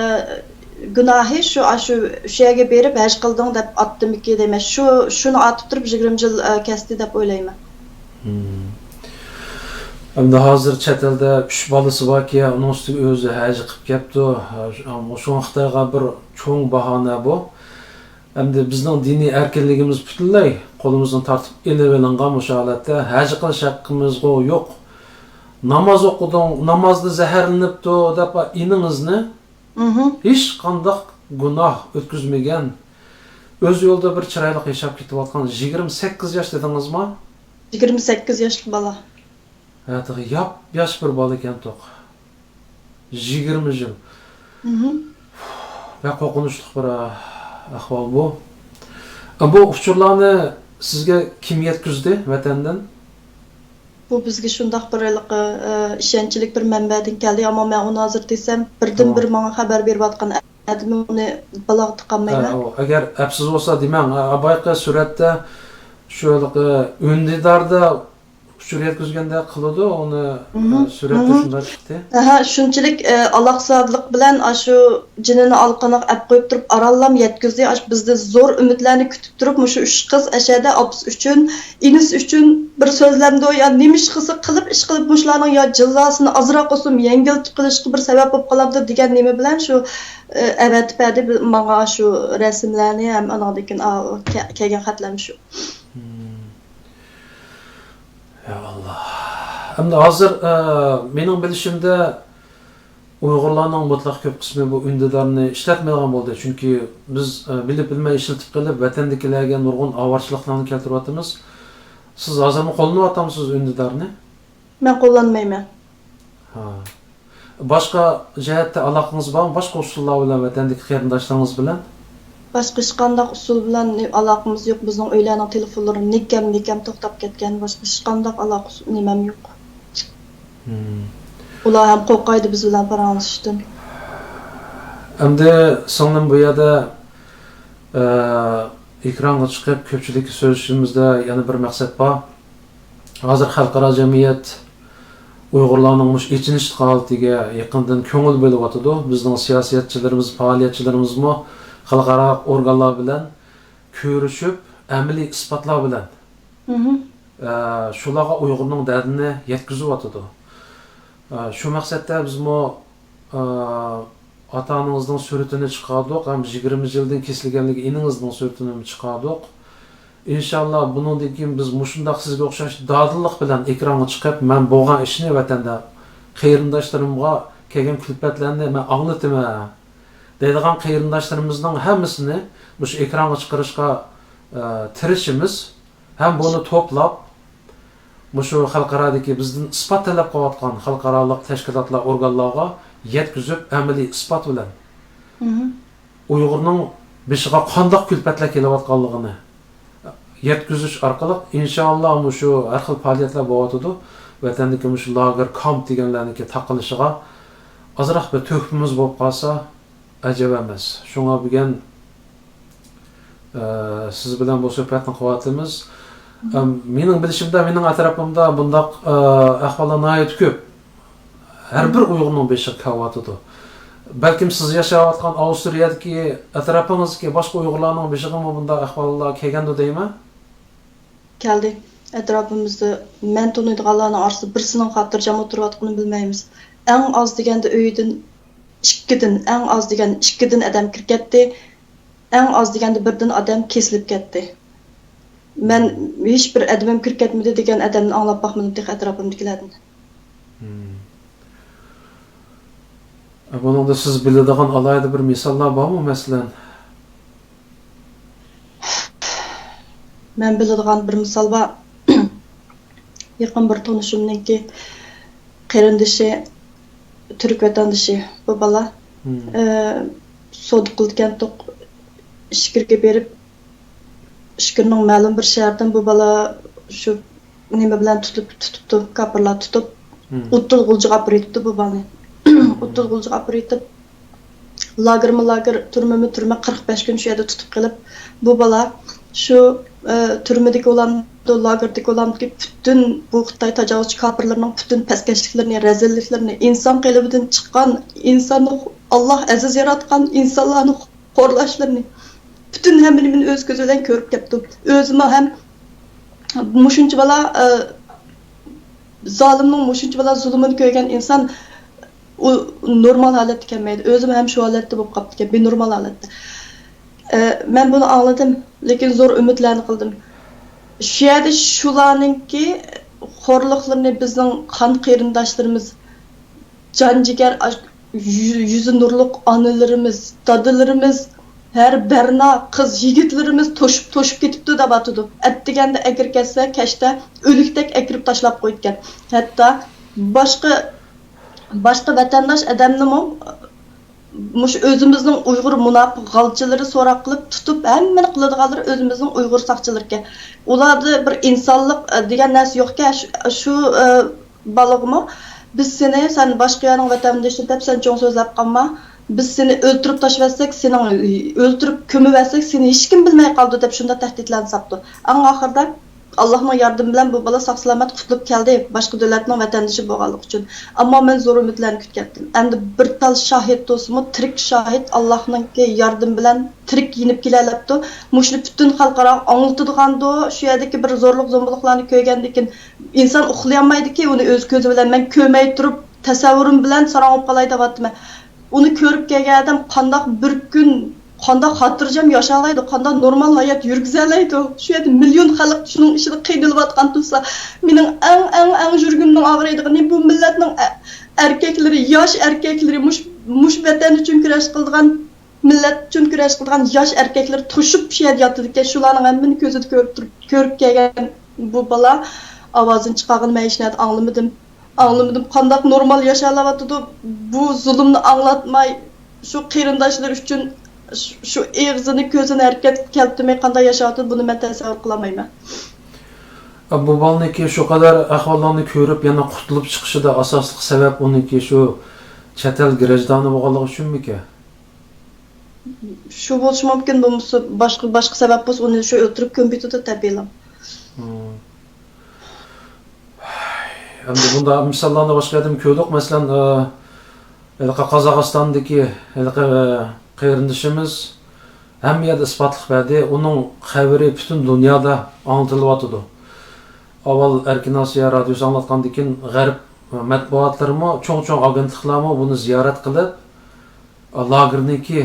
گۇناھى شۇ، ئاشۇ، شۇ يەرگە بېرىپ ھەج قىلدىڭ دەپ ئاتتىمىكى دەيمەن. شۇ، شۇنى ئاتىپ تۇرۇپ يىگىرمە يىل، ئە، كەستى دەپ ئويلايمەن. مم. ئەمدى ھازىر چەت ئەلدە ئۈچ بالىسى باركەن، ئۇنىڭ ئۈستىگە ئۆزى ھەج قىلىپ كەپتۇ. شۇڭا خىتايغا بىر چوڭ باھانە بۇ. ئەمدى بىزنىڭ دىنىي ئەركىنلىكىمىز پۈتۈنلەي قولىمىزدىن تارتىپ ئېلىۋېلىنغان مۇشۇ ھالەتتە ھەج قىلىش ھەققىمىزغۇ يوق. ناماز ئوقۇدۇڭ، نامازدا زەھەرلىنىپتۇ دەپ ئىنىڭىزنى مھم. ھېچقانداق گۇناھ ئۆتكۈزمىگەن، ئۆز يولىدا بىر چىرايلىق ياشاپ كېتىۋاتقان يىگىرمە سەككىز ياش دېدىڭىزما؟ يىگىرمە سەككىز ياشلىق بالا. ھە، تېخى ياپياش بىر بالا ئىكەن توق. يىگىرمە يىل. مھم. بەك قورقۇنچلۇق بىر، ئە، ئەھۋال بۇ. ئە، بۇ ئۇچۇرلارنى سىزگە كىم يەتكۈزدى ۋەتەندىن؟ بۇ بىزگە شۇنداق بىر ھېلىقى، ئە، ئىشەنچلىك بىر مەنبەدىن كەلدى. ئەمما مەن ئۇنى ھازىر دېسەم، بىردىنبىر تامام. ماڭا خەۋەر بېرىۋاتقان ئادىمى ئۇنى بالاغا تىقالمايمەن. ھە، ئۇ، ئەگەر ئەپسىز بولسا دېمەڭ. ھە، بايىقى سۈرەتتە شۇ ھېلىقى ئۈندىداردا ئۇچۇر يەتكۈزگەندەك قىلىدۇ، ئۇنى، مھم. ئە، سۈرەتتە مھم. شۇنداق چىقتى. ھە، شۇنچىلىك، ئە، ئالاقىسىزلىق بىلەن ئاشۇ جېنىنى ئالىقىنىغا ئەپ قويۇپ تۇرۇپ، ئارانلا يەتكۈزدى. ئاشۇ بىزدە زور ئۈمىدلەرنى كۈتۈپ تۇرۇپ، مۇشۇ ئۈچ قىز ئەشەدە ئاپىسى ئۈچۈن، ئىنىسى ئۈچۈن بىر سۆزلەمدۇ يا نېمە ئىش قىلسا قىلىپ، ئىش قىلىپ، مۇشۇلارنىڭ يا جازاسىنى ئازراق بولسۇن يەڭگىلتىپ قىلىشقا بىر سەۋەب بولۇپ قالامدۇ دېگەن نېمە بىلەن شۇ، ئە، ئەۋەتىپ بەردى بىز-، ماڭا شۇ رەسىملەرنى ھەم ئانىڭدىن كېيىن، ئا، كە-، كەلگەن خەتلەرنى شۇ. مم. يا ئاللا. ئەمدى ھازىر، ئە، مېنىڭ بىلىشىمدە، ئۇيغۇرلارنىڭ مۇتلەق كۆپ قىسمى بۇ ئۈندىدارنى ئىشلەتمەيدىغان بولدى. چۈنكى بىز، ئە، بىلىپ بىلمەي ئىشلىتىپ قېلىپ، ۋەتەندىكىلەرگە نۇرغۇن ئاۋارىچىلىقلارنى كەلتۈرۈۋاتىمىز. سىز ھازىرمۇ قوللىنىۋاتامسىز ئۈندىدارنى؟ مەن قوللانمايمەن. ھا. باشقا جەھەتتە ئالاقىڭىز بارمۇ؟ باشقا ئۇسۇللار بىلەن ۋەتەندىكى قېرىنداشلىرىڭىز بىلەن؟ باشقا ھېچقانداق ئۇسۇل بىلەن ئالاقىمىز يوق. بىزنىڭ ئۆيلەرنىڭ تېلېفونلىرى نىكەم، نىكەم توختاپ كەتكەن. باشقا ھېچقانداق ئالاقە ئۇسۇل، نېمەم يوق. مم. ئۇلار ھەم قورقايدۇ بىز بىلەن پاراڭلىشىشتىن. ئەمدى سىڭلىم، بۇ يەردە، ئە، ئېكرانغا چىقىپ كۆپچىلىككە سۆزلىشىشىمىزدە يەنە بىر مەقسەت بار. ھازىر خەلقئارا جەمئىيەت ئۇيغۇرلارنىڭ مۇشۇ ئېچىنىشلىق ھالىتىگە يېقىندىن كۆڭۈل بۆلۈۋاتىدۇ. بىزنىڭ سىياسەتچىلىرىمىز، پائالىيەتچىلىرىمىزمۇ خەلقئارا ئورگانلار بىلەن كۆرۈشۈپ، ئەمەلىي ئىسپاتلار بىلەن، مھم. ئە، شۇلارغا ئۇيغۇرنىڭ دەردىنى يەتكۈزۈۋاتىدۇ. ئە، شۇ مەقسەتتە بىزمۇ، ئە، ئاتا-ئانىڭىزنىڭ سۈرىتىنى چىقاردۇق ھەم يىگىرمە يىلدىن كېسىلگەنلىكى ئىنىڭىزنىڭ سۈرىتىنىمۇ چىقاردۇق. ئىنشاللا بۇنىڭدىن كېيىن بىز مۇشۇنداق سىزگە ئوخشاش دادىللىق بىلەن ئېكرانغا چىقىپ، مەن بولغان ئىشنى ۋەتەندە قېرىنداشلىرىمغا كەلگەن كۈلپەتلەرنى مەن ئاڭلىتىمەن دەيدىغان قېرىنداشلىرىمىزنىڭ ھەممىسىنى مۇشۇ ئېكرانغا چىقىرىشقا، ئە، تىرىشىمىز. ھەم بۇنى توپلاپ، مۇشۇ خەلقئارادىكى بىزدىن ئىسپات تەلەپ قىلىۋاتقان خەلقئارالىق تەشكىلاتلار، ئورگانلارغا يەتكۈزۈپ، ئەمەلىي ئىسپات بىلەن مھم. ئۇيغۇرنىڭ بېشىغا قانداق كۈلپەتلەر كېلىۋاتقانلىقىنى يەتكۈزۈش ئارقىلىق، ئىنشائاللا، مۇشۇ ھەر خىل پائالىيەتلەر بولۇۋاتىدۇ. ۋەتەندىكى مۇشۇ لاگېر، كامپ دېگەنلەرنىڭكى تاقىلىشىغا ئازراق بىر تۆھپىمىز بولۇپ قالسا، ئەجەب ئەمەس. شۇڭا بۈگۈن، ئە، سىز بىلەن بۇ سۆھبەتنى قىلىۋاتىمىز. ئەم، مېنىڭ بىلىشىمدە، مېنىڭ ئەتراپىمدا بۇنداق، ئە، ئەھۋاللار ناھايىتى كۆپ. ھەر بىر ئۇيغۇرنىڭ بېشىغا كېلىۋاتىدۇ. بەلكىم سىز ياشاۋاتقان ئاۋسترىيەدىكى ئەتراپىڭىزدىكى باشقا ئۇيغۇرلارنىڭ بېشىغىمۇ بۇنداق ئەھۋاللار كەلگەندۇ دەيمەن. كەلدى. ئەتراپىمىزدا مەن تونۇيدىغانلارنىڭ ئارىسىدا بىرسىنىڭ خاتىرجەم ئولتۇرۇۋاتقىنىنى بىلمەيمىز. ئەڭ ئاز دېگەندە ئۆيىدىن ئىككىدىن، ئەڭ ئاز دېگەندە ئىككىدىن ئادەم كىرىپ كەتتى. ئەڭ ئاز دېگەندە بىردىن ئادەم كېسىلىپ كەتتى. مەن ھېچبىر ئادىمىم كىرىپ كەتمىدى دېگەن ئادەمنى ئاڭلاپ باقمىدىم تېخى ئەتراپىمدىكىلەردىن. مم. بۇنىڭدا سىز بىلىدىغان ئالاھىدە بىر مىساللار بارمۇ، مەسىلەن؟ مەن بىلىدىغان بىر مىسال بار. يېقىن بىر تونۇشۇمنىڭكى قېرىندىشى، تۈرك ۋەتەندىشى بۇ بالا. مم. ئە، سودا قىلىدىكەنتۇق، ئىچكىرىگە بېرىپ، ئىچكىرىنىڭ مەلۇم بىر شەھىرىدىن بۇ بالا شۇ نېمە بىلەن تۇتۇپ، تۇتۇپتۇ، كاپىرلار تۇتۇپ، مم. ئوتتۇز غۇلجىغا ئاپىرىۋېتىپتۇ بۇ بالىنى. مم. ئوتتۇز غۇلجىغا ئاپىرىۋېتىپ، لاگېرمۇ لاگېر، تۈرمىمۇ تۈرمە، قىرىق بەش كۈن شۇ يەردە تۇتۇپ قېلىپ، بۇ بالا شۇ، ئە، تۈرمىدىكى بولامدۇ، لاگېردىكى بولامدۇ، پۈتۈن بۇ خىتاي تاجاۋۇزچى كاپىرلىرىنىڭ پۈتۈن پەسكەشلىكلىرىنى، رەزىللىكلىرىنى، ئىنسان قېلىبىدىن چىققان، ئىنساننى ئاللاھ ئەزىز ياراتقان ئىنسانلارنى خورلاشلىرىنى، پۈتۈن ھەممە نېمىنى ئۆز كۆزى بىلەن كۆرۈپ كەپتۇ. ئۆزىمۇ ھەم مۇشۇنچە بالا، ئە، زالىمنىڭ مۇشۇنچە بالا زۇلۇمىنى كۆرگەن ئىنسان ئۇ نورمال ھالەتتە كەلمەيدۇ. ئۆزىمۇ ھەم شۇ ھالەتتە بولۇپ قاپتىكەن، بىنورمال ھالەتتە. ئە، مەن بۇنى ئاڭلىدىم، لېكىن زور ئۈمىدلەرنى قىلدىم. شۇ يەردە شۇلارنىڭكى خورلۇقلىرىنى بىزنىڭ قان قېرىنداشلىرىمىز، جان جىگەر، ئاش-، يۈ-، يۈزى نۇرلۇق ئانىلىرىمىز، دادىلىرىمىز، ھەر بەرنا قىز يىگىتلىرىمىز توشۇپ، توشۇپ كېتىپتۇ دەۋاتىدۇ. ئەتىگەندە ئەكىرىپ كەتسە، كەچتە ئۆلۈكتەك ئەكىرىپ تاشلاپ قويىدىكەن. ھەتتا باشقا، باشقا ۋەتەنداش ئادەمنىمۇ مۇشۇ ئۆزىمىزنىڭ ئۇيغۇر مۇناپىق غالچىلىرى سوراق قىلىپ تۇتۇپ، ھەممىنى قىلىدىغانلىرى ئۆزىمىزنىڭ ئۇيغۇر ساقچىلىرىكەن. ئۇلاردا بىر ئىنسانلىق، ئە، دېگەن نەرسە يوقكەن. شۇ، شۇ، ئە، بالىغىمۇ، بىز سېنى، سەن باشقا يەرنىڭ ۋەتەندىشى دەپ سەن چوڭ سۆزلەپ قالما. بىز سېنى ئۆلتۈرۈپ تاشلىۋەتسەك، سېنىڭ، ئۆلتۈرۈپ كۆمۈۋەتسەك، سېنى ھېچكىم بىلمەي قالىدۇ دەپ شۇنداق تەھدىتلەرنى ساپتۇ. ئەڭ ئاخىرىدا ئاللاھنىڭ ياردىمى بىلەن بۇ بالا ساق-سالامەت قۇتۇلۇپ كەلدى. باشقا دۆلەتنىڭ ۋەتەندىشى بولغانلىقى ئۈچۈن. ئەمما مەن زور ئۈمىدلەرنى كۈتكەنتىم. ئەمدى بىر تال شاھىت تۇرسىمۇ، تىرىك شاھىت، ئاللاھنىڭكى ياردىمى بىلەن تىرىك يېنىپ كېلەلەپتۇ. مۇشۇنى پۈتۈن خەلقئاراغا ئاڭلىتىدىغاندۇ. شۇ يەردىكى بىر زورلۇق-زومبۇلۇقلارنى كۆرگەندىن كېيىن ئىنسان ئۇخلىيالمايدىكى، ئۇنى ئۆز كۆزى بىلەن مەن كۆرمەي تۇرۇپ، تەسەۋۋۇرۇم بىلەن ساراڭ بولۇپ قالاي دەۋاتىمەن. ئۇنى كۆرۈپ كەلگەن ئادەم قانداق بىر كۈن قانداق خاتىرجەم ياشالايدۇ، قانداق نورمال ھايات يۈرگۈزەلەيدۇ؟ شۇ يەردە مىليون خەلق شۇنىڭ ئىچىدە قىينىلىۋاتقان تۇرسا، مېنىڭ ئەڭ، ئەڭ، ئەڭ يۈرىكىمنىڭ ئاغرىيدىغىنى بۇ مىللەتنىڭ ئە-، ئەركەكلىرى، ياش ئەركەكلىرى، مۇش-، مۇشۇ ۋەتەن ئۈچۈن كۈرەش قىلىدىغان، مىللەت ئۈچۈن كۈرەش قىلىدىغان ياش ئەركەكلىرى توشۇپ شۇ يەردە ياتىدىكەن. شۇلارنىڭ ھەممىنى كۆزىدە كۆرۈپ تۇرۇپ، كۆرۈپ كەلگەن بۇ بالا ئاۋازىنى چىقارغىنى مەن ھېچ نەدە ئاڭلىمىدىم. ئاڭلىمىدىم، قانداق نورمال ياشالاۋاتىدۇ، بۇ زۇلۇمنى ئاڭلاتماي، شۇ قېرىنداشلىرى ئۈچۈن شۇ، شۇ ئېغىزىنى، كۆزىنى ھەرىكەتكە كەلتۈرمەي قانداق ياشاۋاتىدۇ، بۇنى مەن تەسەۋۋۇر قىلالمايمەن. بۇ بالىنىڭكى شۇ قەدەر ئەھۋاللارنى كۆرۈپ، يەنە قۇتۇلۇپ چىقىشىدا ئاساسلىق سەۋەب ئۇنىڭكى شۇ چەت ئەل گراژدانى بولغانلىقى ئۈچۈنمىكىن؟ شۇ بولۇشى مۇمكىن، بولمىسا باشقا، باشقا سەۋەب بولسا ئۇنى شۇ ئۆلتۈرۈپ كۆمۈپ كېتىدۇ تەبىئىيلا. ئەمدى بۇنداق مىساللارنى باشقا يەردىمۇ كۆردۇق. مەسىلەن، ھېلىقى قازاقىستاندىكى ھېلىقى قېرىندىشىمىز ھەممە يەردە ئىسپاتلىق بەردى. ئۇنىڭ خەۋىرى پۈتۈن دۇنيادا ئاڭلىتىلىۋاتىدۇ. ئاۋۋال ئەركىن ئاسىيا رادىيوسى ئاڭلاتقاندىن كېيىن، غەرب مەتبۇئاتلىرىمۇ، چوڭ-چوڭ ئاگېنتلىقلارمۇ بۇنى زىيارەت قىلىپ، لاگېرنىڭكى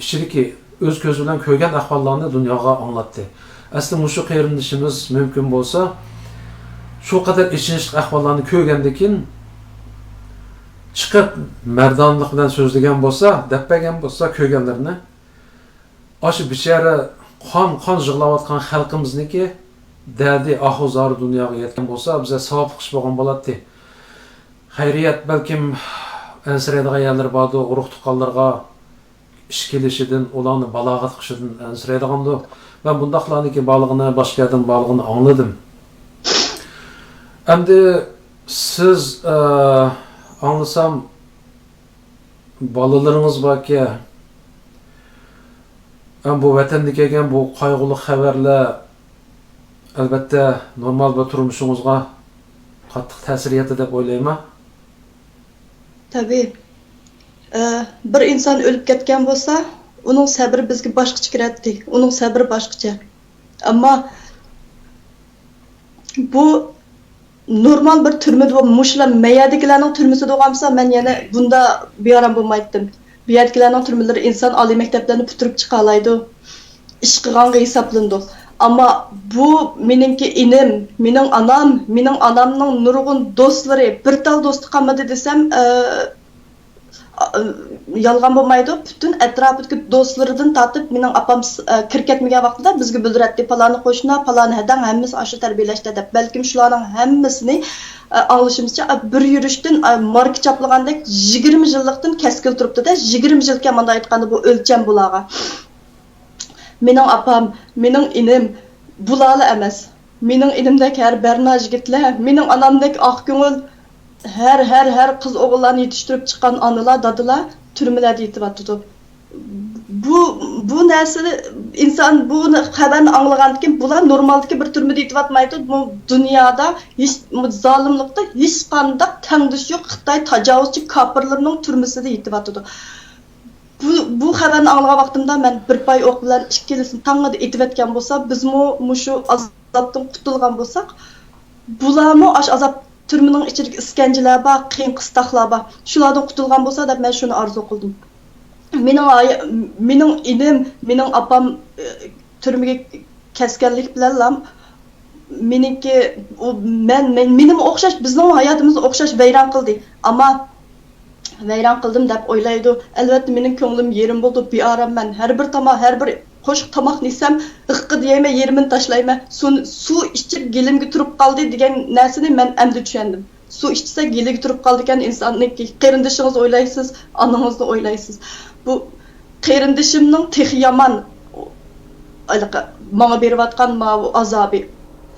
ئىچىدىكى ئۆز كۆزى بىلەن كۆرگەن ئەھۋاللارنى دۇنياغا ئاڭلاتتى. ئەسلى مۇشۇ قېرىندىشىمىز مۇمكىن بولسا، شۇ قەدەر ئېچىنىشلىق ئەھۋاللارنى كۆرگەندىن كېيىن، چىقىپ مەردانىلىق بىلەن سۆزلىگەن بولسا، دەپ بەرگەن بولسا كۆرگەنلىرىنى، ئاشۇ بىچارە قان-قان يىغلاۋاتقان خەلقىمىزنىڭكى دەردى، ئاھۇ-زارى دۇنياغا يەتكەن بولسا، بىزگە ساۋابلىق ئىش بولغان بولاتتى. خەيرىيەت، بەلكىم ئەنسىرەيدىغان يەرلىرى باردۇ، ئۇرۇق-تۇغقانلىرىغا ئىش كېلىشىدىن، ئۇلارنى بالاغەت قىلىشىدىن ئەنسىرەيدىغاندۇ. مەن بۇنداقلارنىڭكى بارلىقىنى، باشقا يەردىن بارلىقىنى ئاڭلىدىم. ئەمدى سىز، ئە، ئاڭلىسام، بالىلىرىڭىز باركەن، ئەم، بۇ ۋەتەندىن كەلگەن بۇ قايغۇلۇق خەۋەرلەر، ئەلۋەتتە، نورمال بىر تۇرمۇشىڭىزغا قاتتىق تەسىر يەتتى دەپ ئويلايمەن. تەبىئىي. ئە، بىر ئىنسان ئۆلۈپ كەتكەن بولسا، ئۇنىڭ سەبرى بىزگە باشقىچە كىرەتتى. ئۇنىڭ سەبرى باشقىچە. ئەمما بۇ نورمال بىر تۈرمىدە بولۇپ، مۇشۇلار مەيەردىكىلەرنىڭ تۈرمىسىدە بولغانمىسا، مەن يەنە بۇندا بىئارام بولمايتتىم. بۇ يەردىكىلەرنىڭ تۈرمىلىرى ئىنسان ئالىي مەكتەپلەرنى پۈتتۈرۈپ چىقالايدۇ، ئىش قىلغانغا ھېسابلىنىدۇ. ئەمما بۇ مېنىڭكى ئىنىم، مېنىڭ ئانام، مېنىڭ ئانامنىڭ نۇرغۇن دوستلىرى، بىر تال دوستى قالمىدى دېسەم، ئە، ئە، يالغان بولمايدۇ. پۈتۈن ئەتراپىدىكى دوستلىرىدىن تارتىپ، مېنىڭ ئاپام س-، ئە، كىرىپ كەتمىگەن ۋاقتىدا بىزگە بىلدۈرەتتى، پالانى قوشنا، پالانى ھەدەڭ، ھەممىسى ئاشۇ تەربىيەلەشتە دەپ. بەلكىم شۇلارنىڭ ھەممىسىنى، ئە، ئاڭلىشىمىزچە، ئە، بىر يۈرۈشتىن، ئە، ماركا چاپلىغاندەك يىگىرمە يىللىقتىن كەسكىل تۇرۇپتۇ-دە، يىگىرمە يىلكەن مۇنداق ئېيتقاندا بۇ ئۆلچەم بۇلارغا. مېنىڭ ئاپام، مېنىڭ ئىنىم بۇلارلا ئەمەس. مېنىڭ ئىنىمدەك ھەر بەرنا يىگىتلەر، مېنىڭ ئانامدەك ئاق كۆڭۈل، ھەر، ھەر، ھەر قىز ئوغۇللارنى يېتىشتۈرۈپ چىققان ئانىلار، دادىلار تۈرمىلەردە يېتىۋاتىدۇ. بۇ، بۇ نەرسىنى ئىنسان، بۇ خەۋەرنى ئاڭلىغاندىن كېيىن، بۇلار نورمالدىكى بىر تۈرمىدە يېتىۋاتمايدۇ. بۇ دۇنيادا ھېچ، بۇ زالىملىقتا ھېچقانداق تەڭدىشى يوق خىتاي تاجاۋۇزچى كاپىرلىرىنىڭ تۈرمىسىدە يېتىۋاتىدۇ. بۇ، بۇ خەۋەرنى ئاڭلىغان ۋاقتىمدا مەن بىر پاي ئوق بىلەن ئىككىلىسىنى تاڭىدا ئېتىۋەتكەن بولسا، بىزمۇ مۇشۇ ئازابتىن قۇتۇلغان بولساق، بۇلارمۇ ئاشۇ ئازاب تۈرمىنىڭ ئىچىدىكى ئىسكەنجىلەر بار، قىيىن قىستاقلار بار، شۇلاردىن قۇتۇلغان بولسا دەپ مەن شۇنى ئارزۇ قىلدىم. مېنىڭ ئاي-، مېنىڭ ئىنىم، مېنىڭ ئاپام، ئى، تۈرمىگە كەسكەنلىك بىلەنلا مېنىڭكى، ئۇ، مەن، مەن، مېنىمۇ ئوخشاش، بىزنىڭ ھاياتىمىزنى ئوخشاش ۋەيران قىلدى. ئەمما ۋەيران قىلدىم دەپ ئويلايدۇ. ئەلۋەتتە، مېنىڭ كۆڭلۈم يېرىم بولىدۇ، بىئاراممەن. ھەر بىر تاماق، ھەر بىر قوشۇق تاماقنى يېسەم، ھىققىدە يەيمەن، يېرىمىنى تاشلايمەن. سۇ، سۇ ئىچىپ گېلىمگە تۇرۇپ قالدى دېگەن نەرسىنى مەن ئەمدى چۈشەندىم. سۇ ئىچسە، گېلىگە تۇرۇپ قالىدىكەن ئىنساننىڭكى. قېرىندىشىڭىزنى ئويلايسىز، ئانىڭىزنى ئويلايسىز. بۇ قېرىندىشىمنىڭ تېخى يامان، ھېلىقى ماڭا بېرىۋاتقان ماۋۇ ئازابى.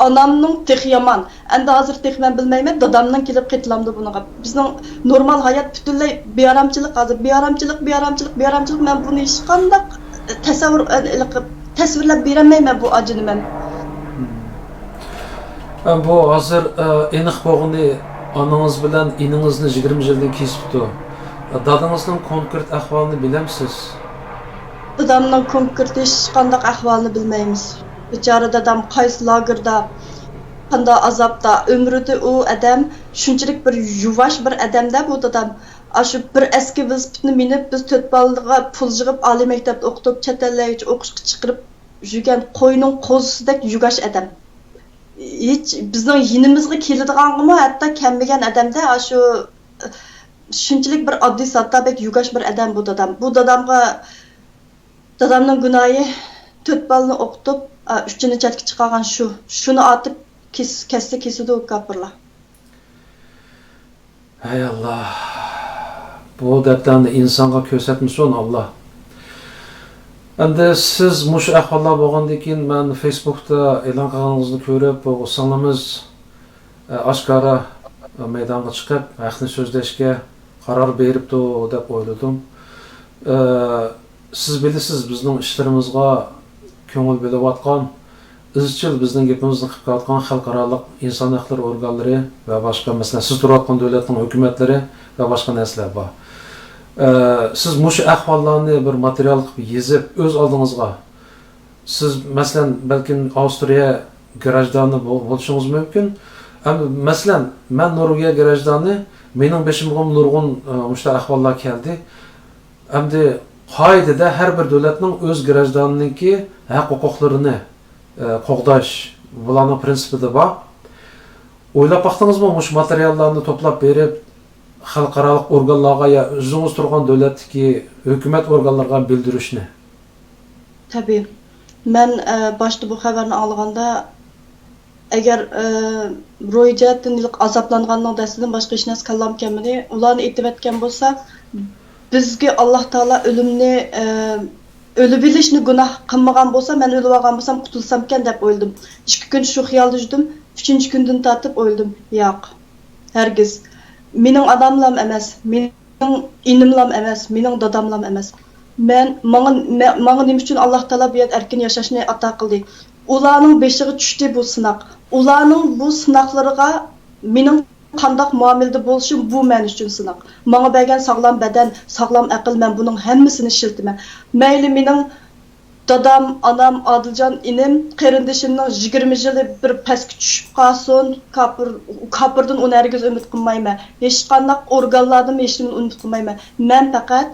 ئانامنىڭ تېخى يامان. ئەمدى ھازىر تېخى مەن بىلمەيمەن، دادامنىڭ كېلىپ قېتىلامدۇ بۇنىڭغا. بىزنىڭ نورمال ھايات پۈتۈنلەي بىئارامچىلىق ھازىر. بىئارامچىلىق، بىئارامچىلىق، بىئارامچىلىق. مەن بۇنى ھېچقانداق تەسەۋۋۇر، ھېلىقى تەسۋىرلەپ بېرەلمەيمەن بۇ ئاجىنى مەن. بۇ ھازىر، ئېنىق بولغىنى، ئانىڭىز بىلەن ئىنىڭىزنى يىگىرمە يىلدىن كېسىپتۇ. دادىڭىزنىڭ كونكرېت ئەھۋالىنى بىلەمسىز؟ دادامنىڭ كونكرېت ھېچقانداق ئەھۋالىنى بىلمەيمىز. بىچارە دادام قايسى لاگېردا، قانداق ئازابتا. ئۆمرىدە ئۇ ئادەم شۇنچىلىك بىر يۇۋاش بىر ئادەمدە بۇ دادام. ئاشۇ بىر ئەسكى ۋېلىسىپىتنى مىنىپ، بىز تۆت بالىغا پۇل يىغىپ، ئالىي مەكتەپتە ئوقۇتۇپ، چەت ئەللەرگىچە ئوقۇشقا چىقىرىپ يۈرگەن قوينىڭ قوزىسىدەك يۇگاش ئادەم. ھېچ بىزنىڭ يېنىمىزغا كېلىدىغانغىمۇ ھەتتا كەلمىگەن ئادەمدە ئاشۇ شۇنچىلىك بىر ئاددىي ساددا بەك يۇگاش بىر ئادەم بۇ دادام. بۇ دادامغا، دادامنىڭ گۇناھى تۆت بالىنى ئوقۇتۇپ، ئا، ئۈچىنى چەتكە چىقارغان شۇ. شۇنى ئاتىپ كېس-، كەتسە كېسىدۇ كاپىرلار. ھەي ئاللا، بۇ دەردلەرنى ئىنسانغا كۆرسەتمىسۇن ئاللا. ئەمدى سىز مۇشۇ ئەھۋاللار بولغاندىن كېيىن، مەن فېيسبۇكتا ئېلان قىلغىنىڭىزنى كۆرۈپ، بۇ سىڭلىمىز ئاشكارا مەيدانغا چىقىپ، ھەقنى سۆزلەشكە قارار بېرىپتۇ دەپ ئويلىدىم. سىز بىلىسىز، بىزنىڭ ئىشلىرىمىزغا كۆڭۈل بۆلۈۋاتقان، ئىزچىل بىزنىڭ گېپىمىزنى قىلىپ كېلىۋاتقان خەلقئارالىق ئىنسان ھەقلىرى ئورگانلىرى ۋە باشقا، مەسىلەن، سىز تۇرۇۋاتقان دۆلەتنىڭ ھۆكۈمەتلىرى ۋە باشقا نەرسىلەر بار. سىز مۇشۇ ئەھۋاللارنى بىر ماتېرىيال قىلىپ يېزىپ، ئۆز ئالدىڭىزغا، سىز، مەسىلەن، بەلكىم ئاۋسترىيە گراژدانى بو-، بولۇشىڭىز مۇمكىن. ئەم-، مەسىلەن، مەن نورۋېگىيە گراژدانى، مېنىڭ بېشىمغىمۇ نۇرغۇن، ئە، مۇشۇنداق ئەھۋاللار كەلدى. ئەمدى قائىدىدە ھەر بىر دۆلەتنىڭ ئۆز گراژدانىنىڭكى ھەق-ھوقۇقلىرىنى، ئە، قوغداش، بۇلارنىڭ پىرىنسىپىدا بار. ئويلاپ باقتىڭىزمۇ مۇشۇ ماتېرىياللارنى توپلاپ بېرىپ، خەلقئارالىق ئورگانلارغا يا ئۆزىڭىز تۇرغان دۆلەتتىكى ھۆكۈمەت ئورگانلىرىغا بىلدۈرۈشنى؟ تەبىئىي. مەن، ئە، باشتا بۇ خەۋەرنى ئاڭلىغاندا، ئەگەر، ئە، روھىي جەھەتتىن ھېلىقى ئازابلانغاننىڭ دەستىدىن باشقا ھېچ نەرسە كاللامغا كەلمىدى. ئۇلارنى ئېتىۋەتكەن بولسا، بىزگە ئاللا تائالا ئۆلۈمنى، ئە، ئۆلۈۋېلىشنى گۇناھ قىلمىغان بولسا، مەن ئۆلۈۋالغان بولسام قۇتۇلسامكەن دەپ ئويلىدىم. ئىككى كۈن شۇ خىيالدا يۈردۈم. ئۈچىنچى كۈندىن تارتىپ ئويلىدىم، ياق، ھەرگىز. مېنىڭ ئاناملام ئەمەس، مېنىڭ ئىنىملام ئەمەس، مېنىڭ داداملام ئەمەس. مەن، ماڭا، مە-، ماڭا نېمە ئۈچۈن ئاللا تائالا بۇ يەردە ئەركىن ياشاشنى ئاتا قىلدى؟ ئۇلارنىڭ بېشىغا چۈشتى بۇ سىناق. ئۇلارنىڭ بۇ سىناقلىرىغا مېنىڭ قانداق مۇئامىلىدە بولۇشۇم بۇ مەن ئۈچۈن سىناق. ماڭا بەرگەن ساغلام بەدەن، ساغلام ئەقىل، مەن بۇنىڭ ھەممىسىنى ئىشلىتىمەن. مەيلى مېنىڭ دادام، ئانام، ئادىلجان ئىنىم، قېرىندىشىمنىڭ يىگىرمە يىلى بىر پەسكە چۈشۈپ قالسۇن، كاپىر، كاپىردىن ئۇنى ھەرگىز ئۈمىد قىلمايمەن. ھېچقانداق ئورگانلاردىنمۇ ھېچنېمىنى ئۈمىد قىلمايمەن. مەن پەقەت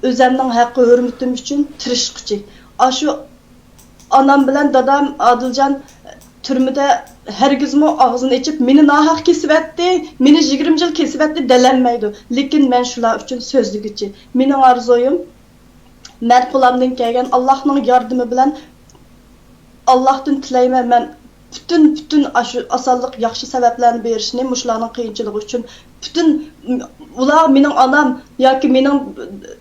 ئۆزەمنىڭ ھەققى ھۆرمىتىم ئۈچۈن تىرىشقۇچى. ئاشۇ ئانام بىلەن دادام ئادىلجان تۈرمىدە ھەرگىزمۇ ئاغزىنى ئېچىپ، مېنى ناھەق كېسىۋەتتى، مېنى يىگىرمە يىل كېسىۋەتتى دېلەلمەيدۇ. لېكىن مەن شۇلار ئۈچۈن سۆزلىگۈچى. مېنىڭ ئارزۇيۇم، مەن قولۇمدىن كەلگەن ئاللاھنىڭ ياردىمى بىلەن ئاللاھتىن تىلەيمەن، مەن پۈتۈن، پۈتۈن ئاشۇ ئاسانلىق، ياخشى سەۋەبلەرنى بېرىشنى مۇشۇلارنىڭ قىيىنچىلىقى ئۈچۈن، پۈتۈن ئۇلار مېنىڭ ئانام ياكى مېنىڭ،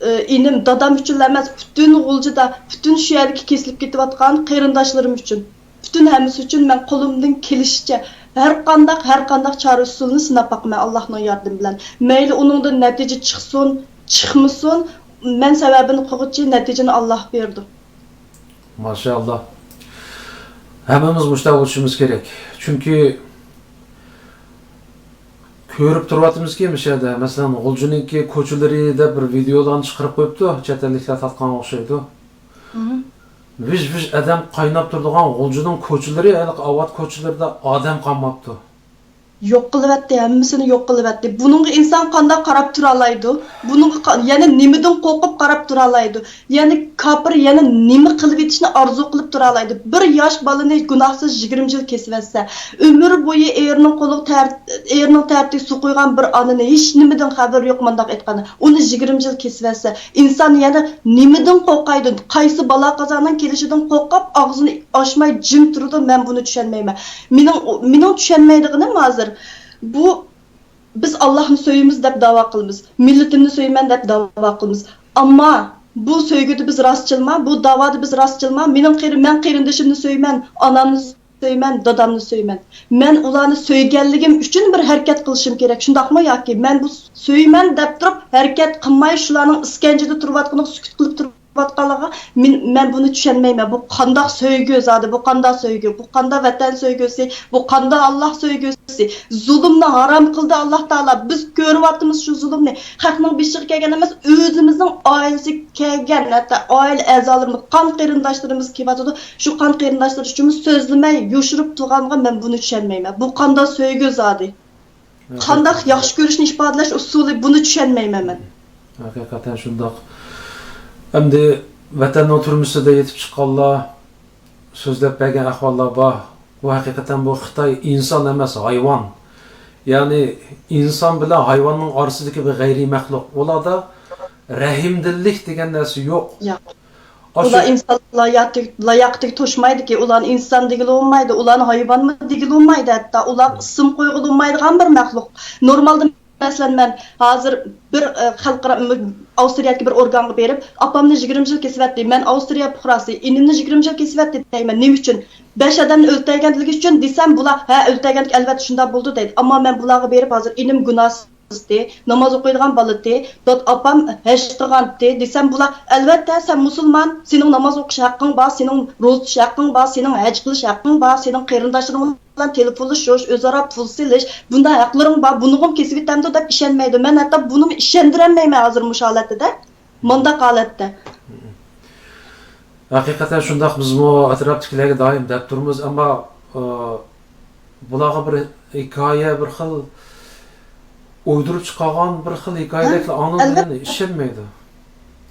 ئى، ئىنىم، دادام ئۈچۈنلا ئەمەس، پۈتۈن غۇلجىدا، پۈتۈن شۇ يەردىكى كېسىلىپ كېتىۋاتقان قېرىنداشلىرىم ئۈچۈن، پۈتۈن ھەممىسى ئۈچۈن مەن قولۇمدىن كېلىشىچە ھەر قانداق، ھەر قانداق چارە ئۇسۇلنى سىناپ باقىمەن ئاللاھنىڭ ياردىمى بىلەن. مەيلى ئۇنىڭدىن نەتىجە چىقسۇن، چىقمىسۇن، مەن سەۋەبىنى قىلغۇچى، نەتىجىنى ئاللاھ بېرىدۇ. ماشائاللاھ. ھەممىمىز مۇشۇنداق بولۇشىمىز كېرەك. چۈنكى كۆرۈپ تۇرۇۋاتىمىزكى، مۇشۇ يەردە، مەسىلەن، غۇلجىنىڭكى كوچىلىرى دەپ بىر ۋىدېئولارنى چىقىرىپ قويۇپتۇ، چەت ئەللىكلەر تارتقانغا ئوخشايدۇ. مھم. ۋىژ-ۋىژ ئادەم قايناپ تۇرىدىغان غۇلجىنىڭ كوچىلىرى، ھېلىقى ئاۋات كوچىلىرىدا ئادەم قالماپتۇ. يوق قىلىۋەتتى، ھەممىسىنى يوق قىلىۋەتتى. بۇنىڭغا ئىنسان قانداق قاراپ تۇرالايدۇ؟ بۇنىڭغا قا-، يەنە نېمىدىن قورقۇپ قاراپ تۇرالايدۇ؟ يەنى كاپىر يەنە نېمە قىلىۋېتىشنى ئارزۇ قىلىپ تۇرالايدۇ؟ بىر ياش بالىنى گۇناھسىز يىگىرمە يىل كېسىۋەتسە، ئۆمۈر بويى ئېرىنىڭ قولىغا تەر-، ئېرىنىڭ تەرىتىگە سۇ قۇيغان بىر ئانىنى، ھېچنېمىدىن خەۋىرى يوق، مۇنداق ئېيتقاندا، ئۇنى يىگىرمە يىل كېسىۋەتسە، ئىنسان يەنە نېمىدىن قورقايدۇ؟ قايسى بالا-قازانىڭ كېلىشىدىن قورقۇپ، ئاغزىنى ئاچماي جىم تۇرىدۇ؟ مەن بۇنى چۈشەنمەيمەن. مېنىڭ، مېنىڭ چۈشەنمەيدىغىنىم ھازىر، بۇ بىز ئاللاھنى سۆيىمىز دەپ داۋا قىلىمىز، مىللىتىمنى سۆيىمەن دەپ داۋا قىلىمىز. ئەمما بۇ سۆيگۈدە بىز راستچىلما، بۇ داۋادا بىز راستچىلما؟ مېنىڭ قېرى-، مەن قېرىندىشىمنى سۆيىمەن، ئانامنى سۆيىمەن، دادامنى سۆيىمەن. مەن ئۇلارنى سۆيگەنلىكىم ئۈچۈن بىر ھەرىكەت قىلىشىم كېرەك، شۇنداقمۇ؟ ياكى مەن بۇ سۆيىمەن دەپ تۇرۇپ ھەرىكەت قىلماي، شۇلارنىڭ ئىسكەنجىدە تۇرۇۋاتقىنىغا سۈكۈت قىلىپ تۇرۇپ قىلىۋاتقانلىقىغا مەن، مەن بۇنى چۈشەنمەيمەن. بۇ قانداق سۆيگۈ زادى؟ بۇ قانداق سۆيگۈ؟ بۇ قانداق ۋەتەن سۆيگۈسى؟ بۇ قانداق ئاللاھ سۆيگۈسى؟ زۇلۇمنى ھارام قىلدى ئاللاھ تائالا. بىز كۆرۈۋاتىمىز شۇ زۇلۇمنى. خەقنىڭ بېشىغا كەلگەن ئەمەس، ئۆزىمىزنىڭ ئائىلىسىگە كەلگەن، ھەتتا ئائىلە ئەزالىرىمىز، قان قېرىنداشلىرىمىز كېلىۋاتىدۇ. شۇ قان قېرىنداشلىرى ئۈچۈنمۇ سۆزلىمەي يوشۇرۇپ تۇرغانغا مەن بۇنى چۈشەنمەيمەن. بۇ قانداق سۆيگۈ زادى؟ قانداق ياخشى كۆرۈشنى ئىپادىلەش ئۇسۇلى، بۇنى چۈشەنمەيمەن مەن. ھەقىقەتەن شۇنداق. ئەمدى ۋەتەننىڭ تۈرمىسىدە يېتىپ چىققانلار، سۆزلەپ بەرگەن ئەھۋاللار بار. بۇ ھەقىقەتەن بۇ خىتاي ئىنسان ئەمەس، ھايۋان. يەنى ئىنسان بىلەن ھايۋاننىڭ ئارىسىدىكى بىر غەيرىي مەخلۇق. ئۇلاردا رەھىمدىللىك دېگەن نەرسە يوق. ياق. ئاشۇ ئۇلار ئىنسان لاياقىتى-، لاياقىتىگە توشمايدىكى، ئۇلارنى ئىنسان دېگىلى بولمايدۇ، ئۇلارنى ھايۋانمۇ دېگىلى بولمايدۇ، ھەتتا ئۇلارغا ئىسىم قويغىلى بولمايدىغان بىر مەخلۇق. نورمالدا، مەسىلەن، مەن ھازىر بىر، ئە، خەلقئارا، م-، ئاۋسترىيەدىكى بىر ئورگانغا بېرىپ، «ئاپامنى يىگىرمە يىل كېسىۋەتتى، مەن ئاۋسترىيە پۇقراسى، ئىنىمنى يىگىرمە يىل كېسىۋەتتى» دەيمەن. نېمە ئۈچۈن؟ «بەش ئادەمنى ئۆلتۈرگەنلىكى ئۈچۈن» دېسەم، بۇلار، «ھە، ئۆلتۈرگەنلىكى ئەلۋەتتە شۇنداق بولىدۇ» دەيدۇ. ئەمما مەن بۇلارغا بېرىپ، ھازىر ئىنىم گۇناھسىز ئىدى، ناماز ئوقۇيدىغان بالا ئىدى، داد ئاپام ھەج قىلغانتى دېسەم، بۇلار، «ئەلۋەتتە، سەن مۇسۇلمان، سېنىڭ ناماز ئوقۇش ھەققىڭ بار، سېنىڭ روزا تۇتۇش ھەققىڭ بار، سېنىڭ ھەج قىلىش ھەققىڭ بار، سېنىڭ قېرىنداشلىرىڭ بىلەن تېلېفونلىشىش، ئۆزئارا پۇل سېلىش، بۇنداق ھەقلىرىڭ بار، بۇنىڭغىمۇ كېسىۋېتەمدۇ» دەپ ئىشەنمەيدۇ. مەن ھەتتا بۇنىمۇ ئىشەندۈرەلمەيمەن ھازىر مۇشۇ ھالەتتە-دە، مۇنداق ھالەتتە. ھەقىقەتەن شۇنداق، بىزمۇ ئەتراپتىكىلەرگە دائىم دەپ تۇرىمىز، ئەمما، ئى، بۇلارغا بىر ھېكايە، بىر خىل ئويدۇرۇپ چىقارغان بىر خىل ھېكايىدەكلا ھە، ئاڭلىنىدۇ، يەنى ئەلۋەتتە. ئىشەنمەيدۇ.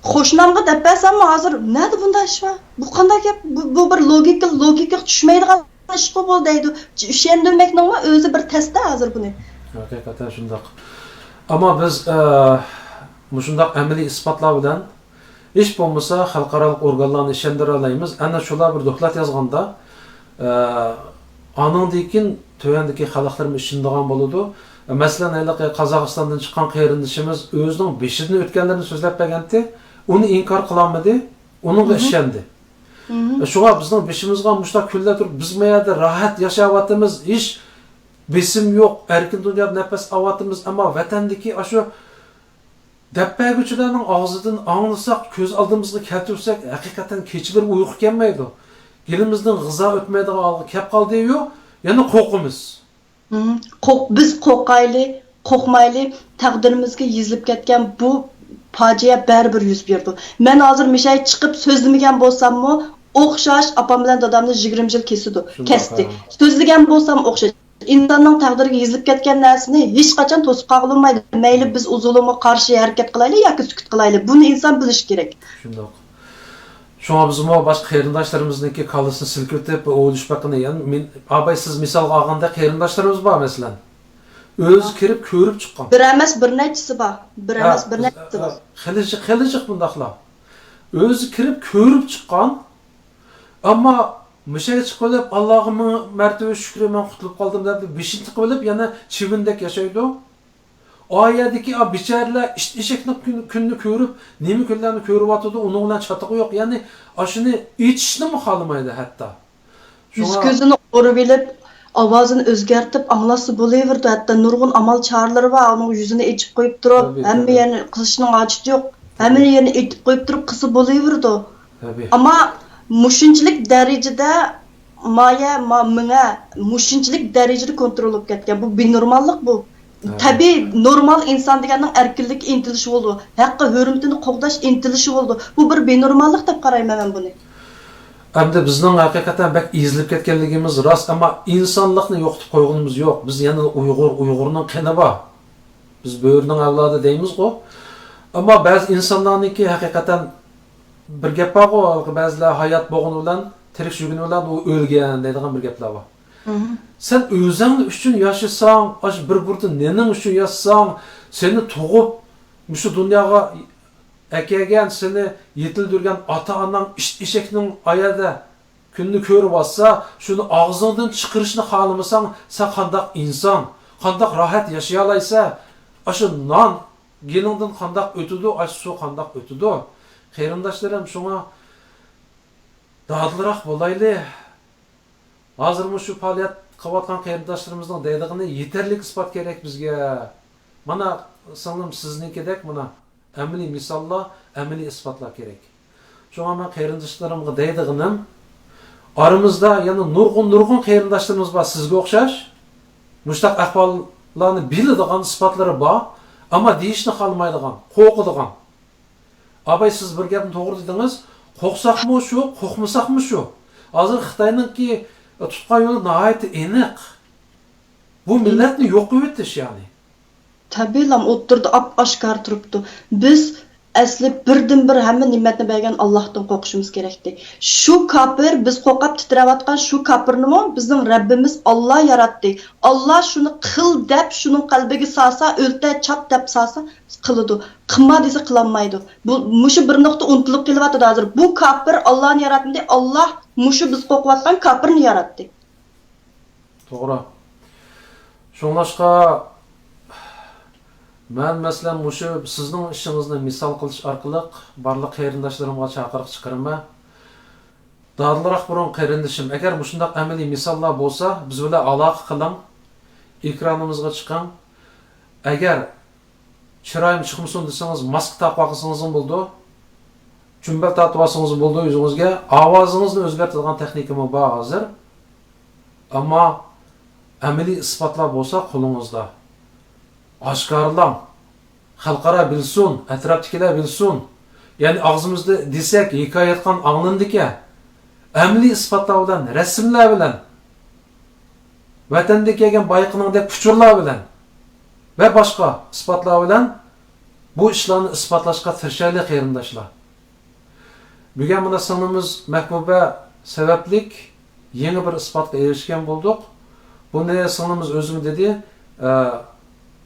قوشنامغا دەپ بەرسەممۇ ھازىر نەدە بۇنداق ئىش بار؟ بۇ قانداق گەپ؟ بۇ، بۇ بىر لوگىكا، لوگىكىغا چۈشمەيدىغان ئىشقۇ بۇ دەيدۇ. چۈشەندۈرمەكنىڭمۇ ئۆزى بىر تەستە ھازىر بۇنى. ھەقىقەتەن شۇنداق. ئەمما بىز، ئە، مۇشۇنداق ئەمەلىي ئىسپاتلار بىلەن ھېچ بولمىسا خەلقئارالىق ئورگانلارنى ئىشەندۈرەلەيمىز. ئەنە شۇلار بىر دوكلات يازغاندا، ئە، ئانىڭدىن كېيىن تۆۋەندىكى خەلقلەرمۇ ئىشىنىدىغان بولىدۇ. مەسىلەن، ھېلىقى قازاقىستاندىن چىققان قېرىندىشىمىز ئۆزىنىڭ بېشىدىن ئۆتكەنلىرىنى سۆزلەپ بەرگەنتى. ئۇنى ئىنكار قىلالمىدى. ئۇنىڭغا مھم. ئىشەندى. مھم. شۇڭا بىزنىڭ بېشىمىزغا مۇشۇنداق كۈنلەر تۇرۇپ، بىز ما يەردە راھەت ياشاۋاتىمىز، ھېچ بېسىم يوق، ئەركىن دۇنيادا نەپەس ئاۋاتىمىز، ئەمما ۋەتەندىكى ئاشۇ دەپ بەرگۈچىلەرنىڭ ئاغزىدىن ئاڭلىساق، كۆز ئالدىمىزغا كەلتۈرسەك، ھەقىقەتەن كېچىلىرى ئۇيقۇ كەلمەيدۇ. گېلىمىزدىن غىزا ئۆتمەيدىغان ھالغا كەپ قالدىيۇ، يەنە قورقىمىز. مم. قورق-، بىز قورقايلى، قورقمايلى، تەقدىرىمىزگە يېزىلىپ كەتكەن بۇ پاجىئە بەرىبىر يۈز بېرىدۇ. مەن ھازىر مىشەي چىقىپ سۆزلىمىگەن بولساممۇ، ئوخشاش ئاپام بىلەن دادامنى يىگىرمە يىل كېسىدۇ، شۇنداق، كەستى. ھە. سۆزلىگەن بولسام ئوخشاش. ئىنساننىڭ تەقدىرىگە يېزىلىپ كەتكەن نەرسىنى ھېچقاچان توسۇپ قالغىلى بولمايدۇ. مەيلى بىز ئۇ زۇلۇمغا قارشى ھەرىكەت قىلايلى ياكى سۈكۈت قىلايلى، بۇنى ئىنسان بىلىشى كېرەك. شۇنداق. شۇڭا بىزمۇ باشقا قېرىنداشلىرىمىزنىڭكى كاللىسىنى سىلكىۋېتىپ ئويلىشىپ باققىنى، يەنى مەن، ئاباي، سىز مىسالغا ئالغاندەك قېرىنداشلىرىمىز بار، مەسىلەن. ئۆزى كىرىپ كۆرۈپ چىققان. بىر ئەمەس، بىر نەچچىسى بار. بىر ھە، ئەمەس، بىر نەچچىسى بار. خېلى جىق، خېلى جىق بۇنداقلار. ئۆزى كىرىپ كۆرۈپ چىققان، ئەمما مىشەگە چىقىپ ئۆلۈپ، «ئاللاغا مىڭ مەرتىۋە شۈكرى، مەن قۇتۇلۇپ قالدىم» دەپ، بېشىنى تىقىۋېلىپ، يەنە چىۋىندەك ياشايدۇ. ئۇ يەردىكى ئا بىچارىلەر ئىت ئېشەكنىڭ كۈن-، كۈنىنى كۆرۈپ، نېمە كۈنلەرنى كۆرۈۋاتىدۇ، ئۇنىڭ بىلەن چاتىقى يوق. يەنى ئاشۇنى ئېيتىشنىمۇ خالىمايدۇ ھەتتا. يۈز شۇڭا كۆزىنى ئورىۋېلىپ، ئاۋازىنى ئۆزگەرتىپ ئاڭلاتسا بولۇۋېرىدۇ. ھەتتا نۇرغۇن ئامال چارىلىرى بار، ئۇنىڭ يۈزىنى ئېچىپ قويۇپ تۇرۇپ، تەبىئىي، ھەممە تەبىئىي. يەرنى قىلىشنىڭ ھاجىتى يوق. ھەممە تەبىئىي. يەرنى ئېيتىپ قويۇپ تۇرۇپ قىلسا بولۇۋېرىدۇ. تەبىئىي. ئەمما مۇشۇنچىلىك دەرىجىدە مايە، ما-، مېڭە مۇشۇنچىلىك دەرىجىدە كونترول بولۇپ كەتكەن. بۇ بىنورماللىق بۇ. ھە. تەبىئىي، نورمال ئىنسان دېگەننىڭ ئەركىنلىككە ئىنتىلىشى بولىدۇ، ھەققى ھۆرمىتىنى قوغداش ئىنتىلىشى بولىدۇ. بۇ بىر بىنورماللىق دەپ قارايمەن مەن بۇنى. ئەمدى بىزنىڭ ھەقىقەتەن بەك ئېزىلىپ كەتكەنلىكىمىز راست، ئەمما ئىنسانلىقنى يوقىتىپ قويغىنىمىز يوق. بىز يەنىلا ئۇيغۇر، ئۇيغۇرنىڭ قېنى بار. بىز بۆرىنىڭ ئەۋلادى دەيمىزغۇ. ئەمما بەزى ئىنسانلارنىڭكى ھەقىقەتەن بىر گەپ بارغۇ، ھېلىقى بەزىلەر ھايات بولغىنى بىلەن، تىرىك يۈرگىنى بىلەن ئۇ ئۆلگەن دەيدىغان بىر گەپلەر بار. مم. سەن ئۆزۈڭ ئۈچۈن ياشىساڭ، ئاشۇ بىر بۇردا نېنىڭ ئۈچۈن ياشىساڭ، سېنى تۇغۇپ، مۇشۇ دۇنياغا ئەكەلگەن، سېنى يېتىلدۈرگەن ئاتا-ئاناڭ ئىت ئېشەكنىڭ ئايەدە كۈنىنى كۆرۈۋاتسا، شۇنى ئاغزىڭدىن چىقىرىشنى خالىمىساڭ، سەن قانداق ئىنسان؟ قانداق راھەت ياشىيالايسەن؟ ئاشۇ نان گېلىڭدىن قانداق ئۆتىدۇ، ئاشۇ سۇ قانداق ئۆتىدۇ؟ قېرىنداشلىرىم، شۇڭا دادىلراق بولايلى. ھازىر مۇشۇ پائالىيەت قىلىۋاتقان قېرىنداشلىرىمىزنىڭ دەيدىغىنى يېتەرلىك ئىسپات كېرەك بىزگە. مانا، سىڭلىم، سىزنىڭكىدەك مانا ئەمەلىي مىساللار، ئەمەلىي ئىسپاتلار كېرەك. شۇڭا مەن قېرىنداشلىرىمغا دەيدىغىنىم، ئارىمىزدا يەنە نۇرغۇن، نۇرغۇن قېرىنداشلىرىمىز بار سىزگە ئوخشاش. مۇشۇنداق ئەھۋاللارنى بىلىدىغان، ئىسپاتلىرى بار، ئەمما دېيىشنى خالىمايدىغان، قورقىدىغان. ئاباي، سىز بىر گەپنى توغرا دېدىڭىز، قورقساقمۇ شۇ، قورقمىساقمۇ شۇ. ھازىر خىتاينىڭكى تۇتقان يولى ناھايىتى ئېنىق. بۇ مىللەتنى يوق قىلىۋېتىش، يەنى. تەبىئىيلا ئوتتۇرىدا ئاپئاشكارا تۇرۇپتۇ. بىز ئەسلى بىردىنبىر ھەممە نېمەتنى بەرگەن ئاللاھتىن قورقۇشىمىز كېرەكتى. شۇ كاپىر، بىز قورقۇپ تىترەۋاتقان شۇ كاپىرنىمۇ بىزنىڭ رەببىمىز ئاللا ياراتتى. ئاللا شۇنى قىل دەپ شۇنىڭ قەلبىگە سالسا، ئۆلتە چات دەپ سالسا، قىلىدۇ. قىلما دېسە قىلالمايدۇ. بۇ، مۇشۇ بىر نۇقتا ئۇنتۇلۇپ قېلىۋاتىدۇ ھازىر. بۇ كاپىر ئاللانى ياراتمىدى، ئاللا مۇشۇ بىز قورقۇۋاتقان كاپىرنى ياراتتى. توغرا. شۇڭلاشقا، مەن، مەسىلەن، مۇشۇ سىزنىڭ ئىشىڭىزنى مىسال قىلىش ئارقىلىق بارلىق قېرىنداشلىرىمغا چاقىرىق چىقىرىمەن. دادىلراق بۇرۇن قېرىندىشىم، ئەگەر مۇشۇنداق ئەمەلىي مىساللار بولسا، بىز بىلەن ئالاقە قىلىڭ، ئېكرانىمىزغا چىقىڭ. ئەگەر چىرايىم چىقمىسۇن دېسىڭىز، ماسكا تاقىۋالسىڭىزمۇ بولىدۇ. چۈمبەل تارتىۋالسىڭىزمۇ بولىدۇ ئۆزىڭىزگە. ئاۋازىڭىزنى ئۆزگەرتىدىغان تېخنىكىمۇ بار ھازىر. ئەمما ئەمەلىي ئىسپاتلار بولسا قولىڭىزدا. ئاشكارىلاڭ. خەلقئارا بىلسۇن، ئەتراپتىكىلەر بىلسۇن. يەنى ئاغزىمىزدا دېسەك، ھېكايە ئېيتقان ئاڭلىنىدىكەن. ئەمەلىي ئىسپاتلار بىلەن، رەسىملەر بىلەن، ۋەتەندىن كەلگەن بايىقىنىڭدەك ئۇچۇرلار بىلەن ۋە باشقا ئىسپاتلار بىلەن بۇ ئىشلارنى ئىسپاتلاشقا تىرىشايلى، قېرىنداشلار. بۈگۈن مانا سىڭلىمىز مەھبۇبە سەۋەبلىك يېڭى بىر ئىسپاتقا ئېرىشكەن بولدۇق. بۇنى سىڭلىمىز ئۆزىمۇ دېدى، ئە،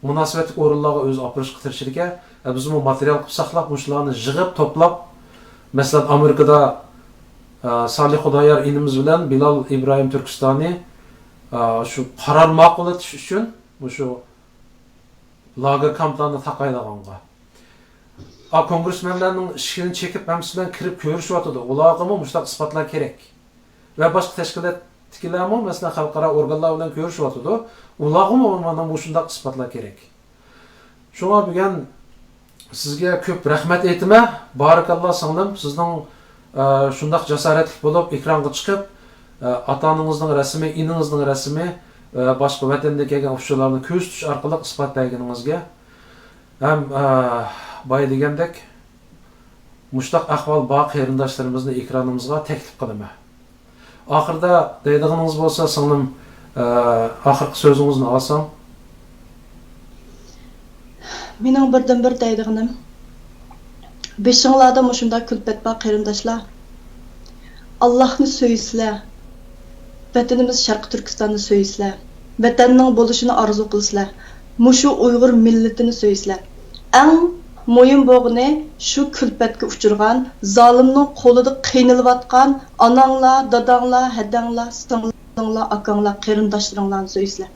مۇناسىۋەتلىك ئورۇنلارغا ئۆزى ئاپىرىشقا تىرىشىدىكەن. ئە، بىزمۇ ماتېرىيال قىلىپ ساقلاپ، مۇشۇلارنى يىغىپ، توپلاپ، مەسىلەن، ئامېرىكىدا، ئە، سالىھ خۇدايار ئىنىمىز بىلەن بىلال ئىبراھىم تۈركىستانى، ئە، شۇ قارار ماقۇللىتىش ئۈچۈن مۇشۇ لاگېر كامپلارنى تاقايدىغانغا. ئا، كونگرېسمېنلارنىڭ ئىشىكىنى چېكىپ، ھەممىسى بىلەن كىرىپ كۆرۈشۈۋاتىدۇ. ئۇلارغىمۇ مۇشۇنداق ئىسپاتلار كېرەك. ۋە باشقا تەشكىلاتتىكىلەرمۇ، مەسىلەن، خەلقئارا ئورگانلار بىلەن كۆرۈشۈۋاتىدۇ. ئۇلارغىمۇ مانا مۇشۇنداق ئىسپاتلار كېرەك. شۇڭا بۈگۈن سىزگە كۆپ رەھمەت ئېيتىمەن. بارىكاللا سىڭلىم، سىزنىڭ، ئە، شۇنداق جاسارەتلىك بولۇپ، ئېكرانغا چىقىپ، ئە، ئاتا-ئانىڭىزنىڭ رەسىمى، ئىنىڭىزنىڭ رەسىمى، ئە، باشقا ۋەتەندىن كەلگەن ئۇچۇرلارنى كۆرسىتىش ئارقىلىق ئىسپات بەرگىنىڭىزگە. ھەم، ئە، بايا دېگەندەك، مۇشۇنداق ئەھۋال بار قېرىنداشلىرىمىزنى ئېكرانىمىزغا تەكلىپ قىلىمەن. ئاخىرىدا دەيدىغىنىڭىز بولسا، سىڭلىم، ئە، ئاخىرقى سۆزىڭىزنى ئالسام. مېنىڭ بىردىنبىر دەيدىغىنىم، بېشىڭلاردا مۇشۇنداق كۈلپەت بار قېرىنداشلار. ئاللاھنى سۆيسىلەر، ۋەتىنىمىز شەرقىي تۈركىستاننى سۆيسىلەر، ۋەتەننىڭ بولۇشىنى ئارزۇ قىلسىلەر، مۇشۇ ئۇيغۇر مىللىتىنى سۆيسىلەر. ئەڭ مۇھىم بولغىنى، شۇ كۈلپەتكە ئۇچرىغان، زالىمنىڭ قولىدا قىينىلىۋاتقان ئاناڭلار، داداڭلار، ھەدەڭلار، سىڭلىڭلار، ئاكاڭلار، قېرىنداشلىرىڭلارنى سۆيسىلەر.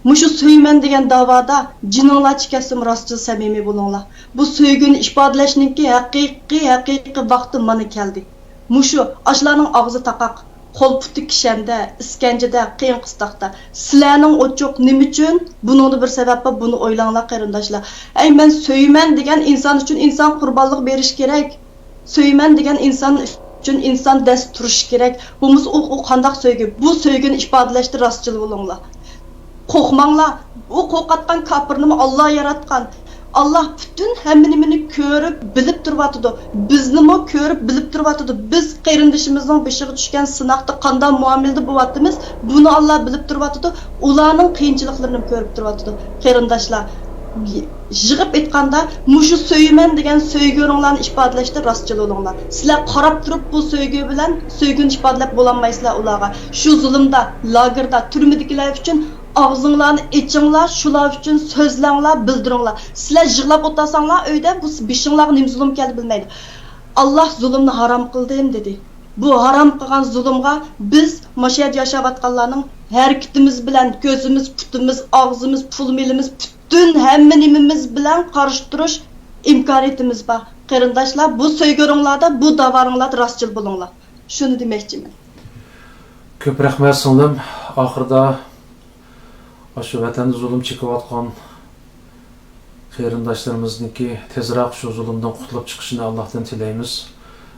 مۇشۇ سۆيىمەن دېگەن داۋادا جېنىڭلارچە كەتسىمۇ راستچىل، سەمىمىي بولۇڭلار. بۇ سۆيگۈنى ئىپادىلەشنىڭكى ھەقىقىي، ھەقىقىي ۋاقتى مانا كەلدى. مۇشۇ، ئاشۇلارنىڭ ئاغزى تاقاق، قول پۇتى كىشەندە، ئىسكەنجىدە، قىيىن قىستاقتا. سىلەرنىڭ ئوچۇق نېمە ئۈچۈن؟ بۇنىڭدا بىر سەۋەب بار، بۇنى ئويلاڭلار قېرىنداشلار. ئەي، مەن سۆيىمەن دېگەن ئىنسان ئۈچۈن ئىنسان قۇربانلىق بېرىشى كېرەك. سۆيىمەن دېگەن ئىنسان ئۈچۈن ئىنسان دەس تۇرۇشى كېرەك. بولمىسا ئۇ، ئۇ قانداق سۆيگۈ؟ بۇ سۆيگۈنى ئىپادىلەشتە راستچىل بولۇڭلار. قورقماڭلار. ئۇ قورقاتقان كاپىرنىمۇ ئاللا ياراتقان. ئاللا پۈتۈن ھەممە نېمىنى كۆرۈپ، بىلىپ تۇرۇۋاتىدۇ. بىزنىمۇ كۆرۈپ، بىلىپ تۇرۇۋاتىدۇ. بىز قېرىندىشىمىزنىڭ بېشىغا چۈشكەن سىناقتا قانداق مۇئامىلىدە بولۇۋاتىمىز، بۇنى ئاللا بىلىپ تۇرۇۋاتىدۇ. ئۇلارنىڭ قىيىنچىلىقلىرىنىمۇ كۆرۈپ تۇرۇۋاتىدۇ. قېرىنداشلار، يىغىپ ئېيتقاندا، مۇشۇ سۆيىمەن دېگەن سۆيگۈلىرىڭلارنى ئىپادىلەشتە راستچىل بولۇڭلار. سىلەر قاراپ تۇرۇپ بۇ سۆيگۈ بىلەن سۆيگۈنى ئىپادىلەپ بولالمايسىلەر ئۇلارغا. شۇ زۇلۇمدا، لاگېردا، تۈرمىدىكىلەر ئۈچۈن ئاغزىڭلارنى ئېچىڭلار، شۇلار ئۈچۈن سۆزلەڭلار، بىلدۈرۈڭلار. سىلەر يىغلاپ ئولتۇرساڭلار ئۆيدە، بۇ بېشىڭلارغا نېمە زۇلۇم كەلدى بىلمەيدۇ. ئاللا زۇلۇمنى ھارام قىلدىم دېدى. بۇ ھارام قىلغان زۇلۇمغا بىز مۇشۇ يەردە ياشاۋاتقانلارنىڭ ھەرىكىتىمىز بىلەن، كۆزىمىز، پۇتىمىز، ئاغزىمىز، پۇل مېلىمىز، پۈتۈن ھەممە نېمىمىز بىلەن قارشى تۇرۇش ئىمكانىيىتىمىز بار. قېرىنداشلار، بۇ سۆيگۈلىرىڭلاردا، بۇ داۋالىرىڭلاردا راستچىل بولۇڭلار. شۇنى دېمەكچىمەن. كۆپ رەھمەت سىڭلىم. ئاخىرىدا ئاشۇ ۋەتەندە زۇلۇم چېكىۋاتقان قېرىنداشلىرىمىزنىڭكى تېزراق شۇ زۇلۇمدىن قۇتۇلۇپ چىقىشىنى ئاللاھتىن تىلەيمىز.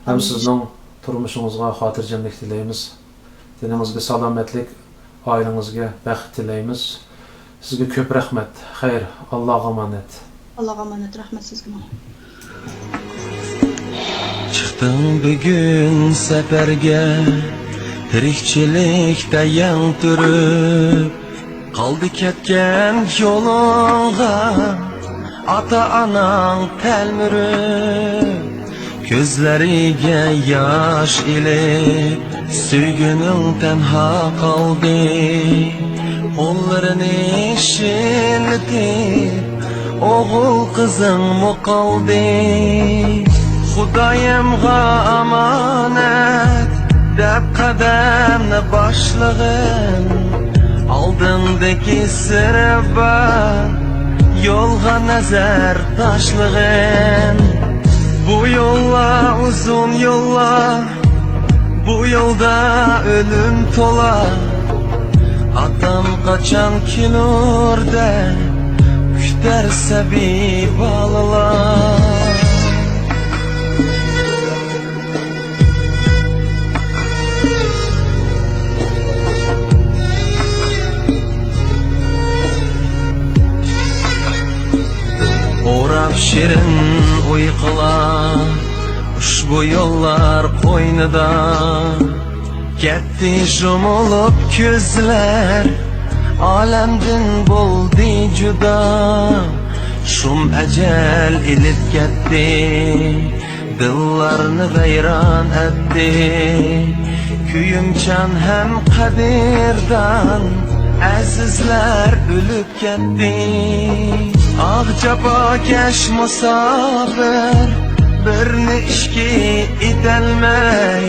ھەم سىزنىڭ تۇرمۇشىڭىزغا خاتىرجەملىك تىلەيمىز. تېنىڭىزگە سالامەتلىك، ئائىلىڭىزگە بەخت تىلەيمىز. سىزگە كۆپ رەھمەت. خەير، ئاللاغا ئامانەت. ئاللاغا ئامانەت، رەھمەت سىزگىمۇ. چىقتىڭ بۈگۈن سەپەرگە، تىرىكچىلىكتە يەڭ تۈرۈپ. قالدى كەتكەن يولۇڭغا ئاتا-ئاناڭ تەلمۈرۈپ. كۆزلىرىگە ياش ئېلىپ، سۆيگۈنۈڭ تەنھا قالدى. قوللىرىنى شىللىتىپ، ئوغۇل قىزىڭمۇ قالدى. خۇدايىمغا ئامانەت دەپ قەدەمنى باشلىغىن. ئالدىڭدىكى سىرى بار يولغا نەزەر تاشلىغىن. بۇ يوللار ئۇزۇن يوللار، بۇ يولدا ئۆلۈم تولا. ئاتام قاچان كېلۇر دەپ كۈتەر سەبىي بالىلار. ئوراپ شېرىن ئۇيقۇلار ئۇشبۇ يوللار قوينىدا. كەتتى يۇمۇلۇپ كۆزلەر، ئالەمدىن بولدى جۇدا. شۇم ئەجەل ئېلىپ كەتتى، دىللارنى ۋەيران ئەتتى. كۆيۈمچان ھەم قەدىردان ئەزىزلەر ئۆلۈپ كەتتى. ئاھ، جاپاكەش مۇساپىر، بىرنى ئىككى ئېتەلمەي،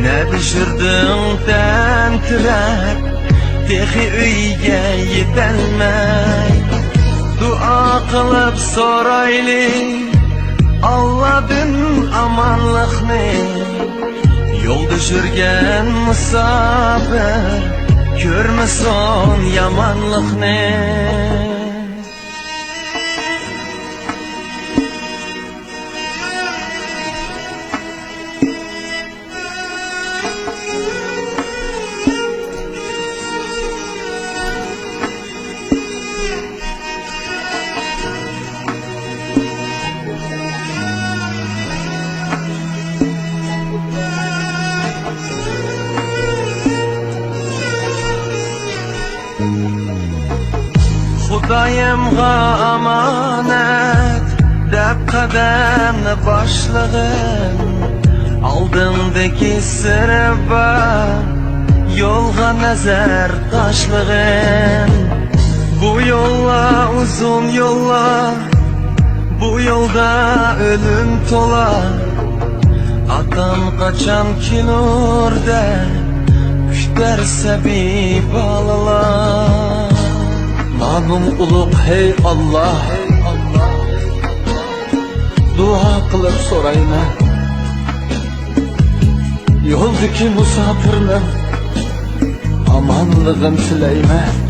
نەدە يۈردۈڭ تەمتىرەپ، تېخى ئۆيگە يېتەلمەي. دۇئا قىلىپ سورايلى ئاللادىن ئامانلىقنى. يولدا يۈرگەن مۇساپىر كۆرمىسۇن يامانلىقنى. خۇدايىمغا ئامانەت دەپ قەدەمنى باشلىغىن. ئالدىڭدىكى سىرى بار يولغا نەزەر تاشلىغىن. بۇ يوللار ئۇزۇن يوللار، بۇ يولدا ئۆلۈم تولا. ئاتام قاچان كېلۇر دەپ كۈتەر سەبىي بالىلار. نامىڭ ئۇلۇغ، ھەي ئاللا، دۇئا قىلىپ سورايمەن. يولدىكى مۇساپىرنىڭ ئامانلىقىنى تىلەيمەن.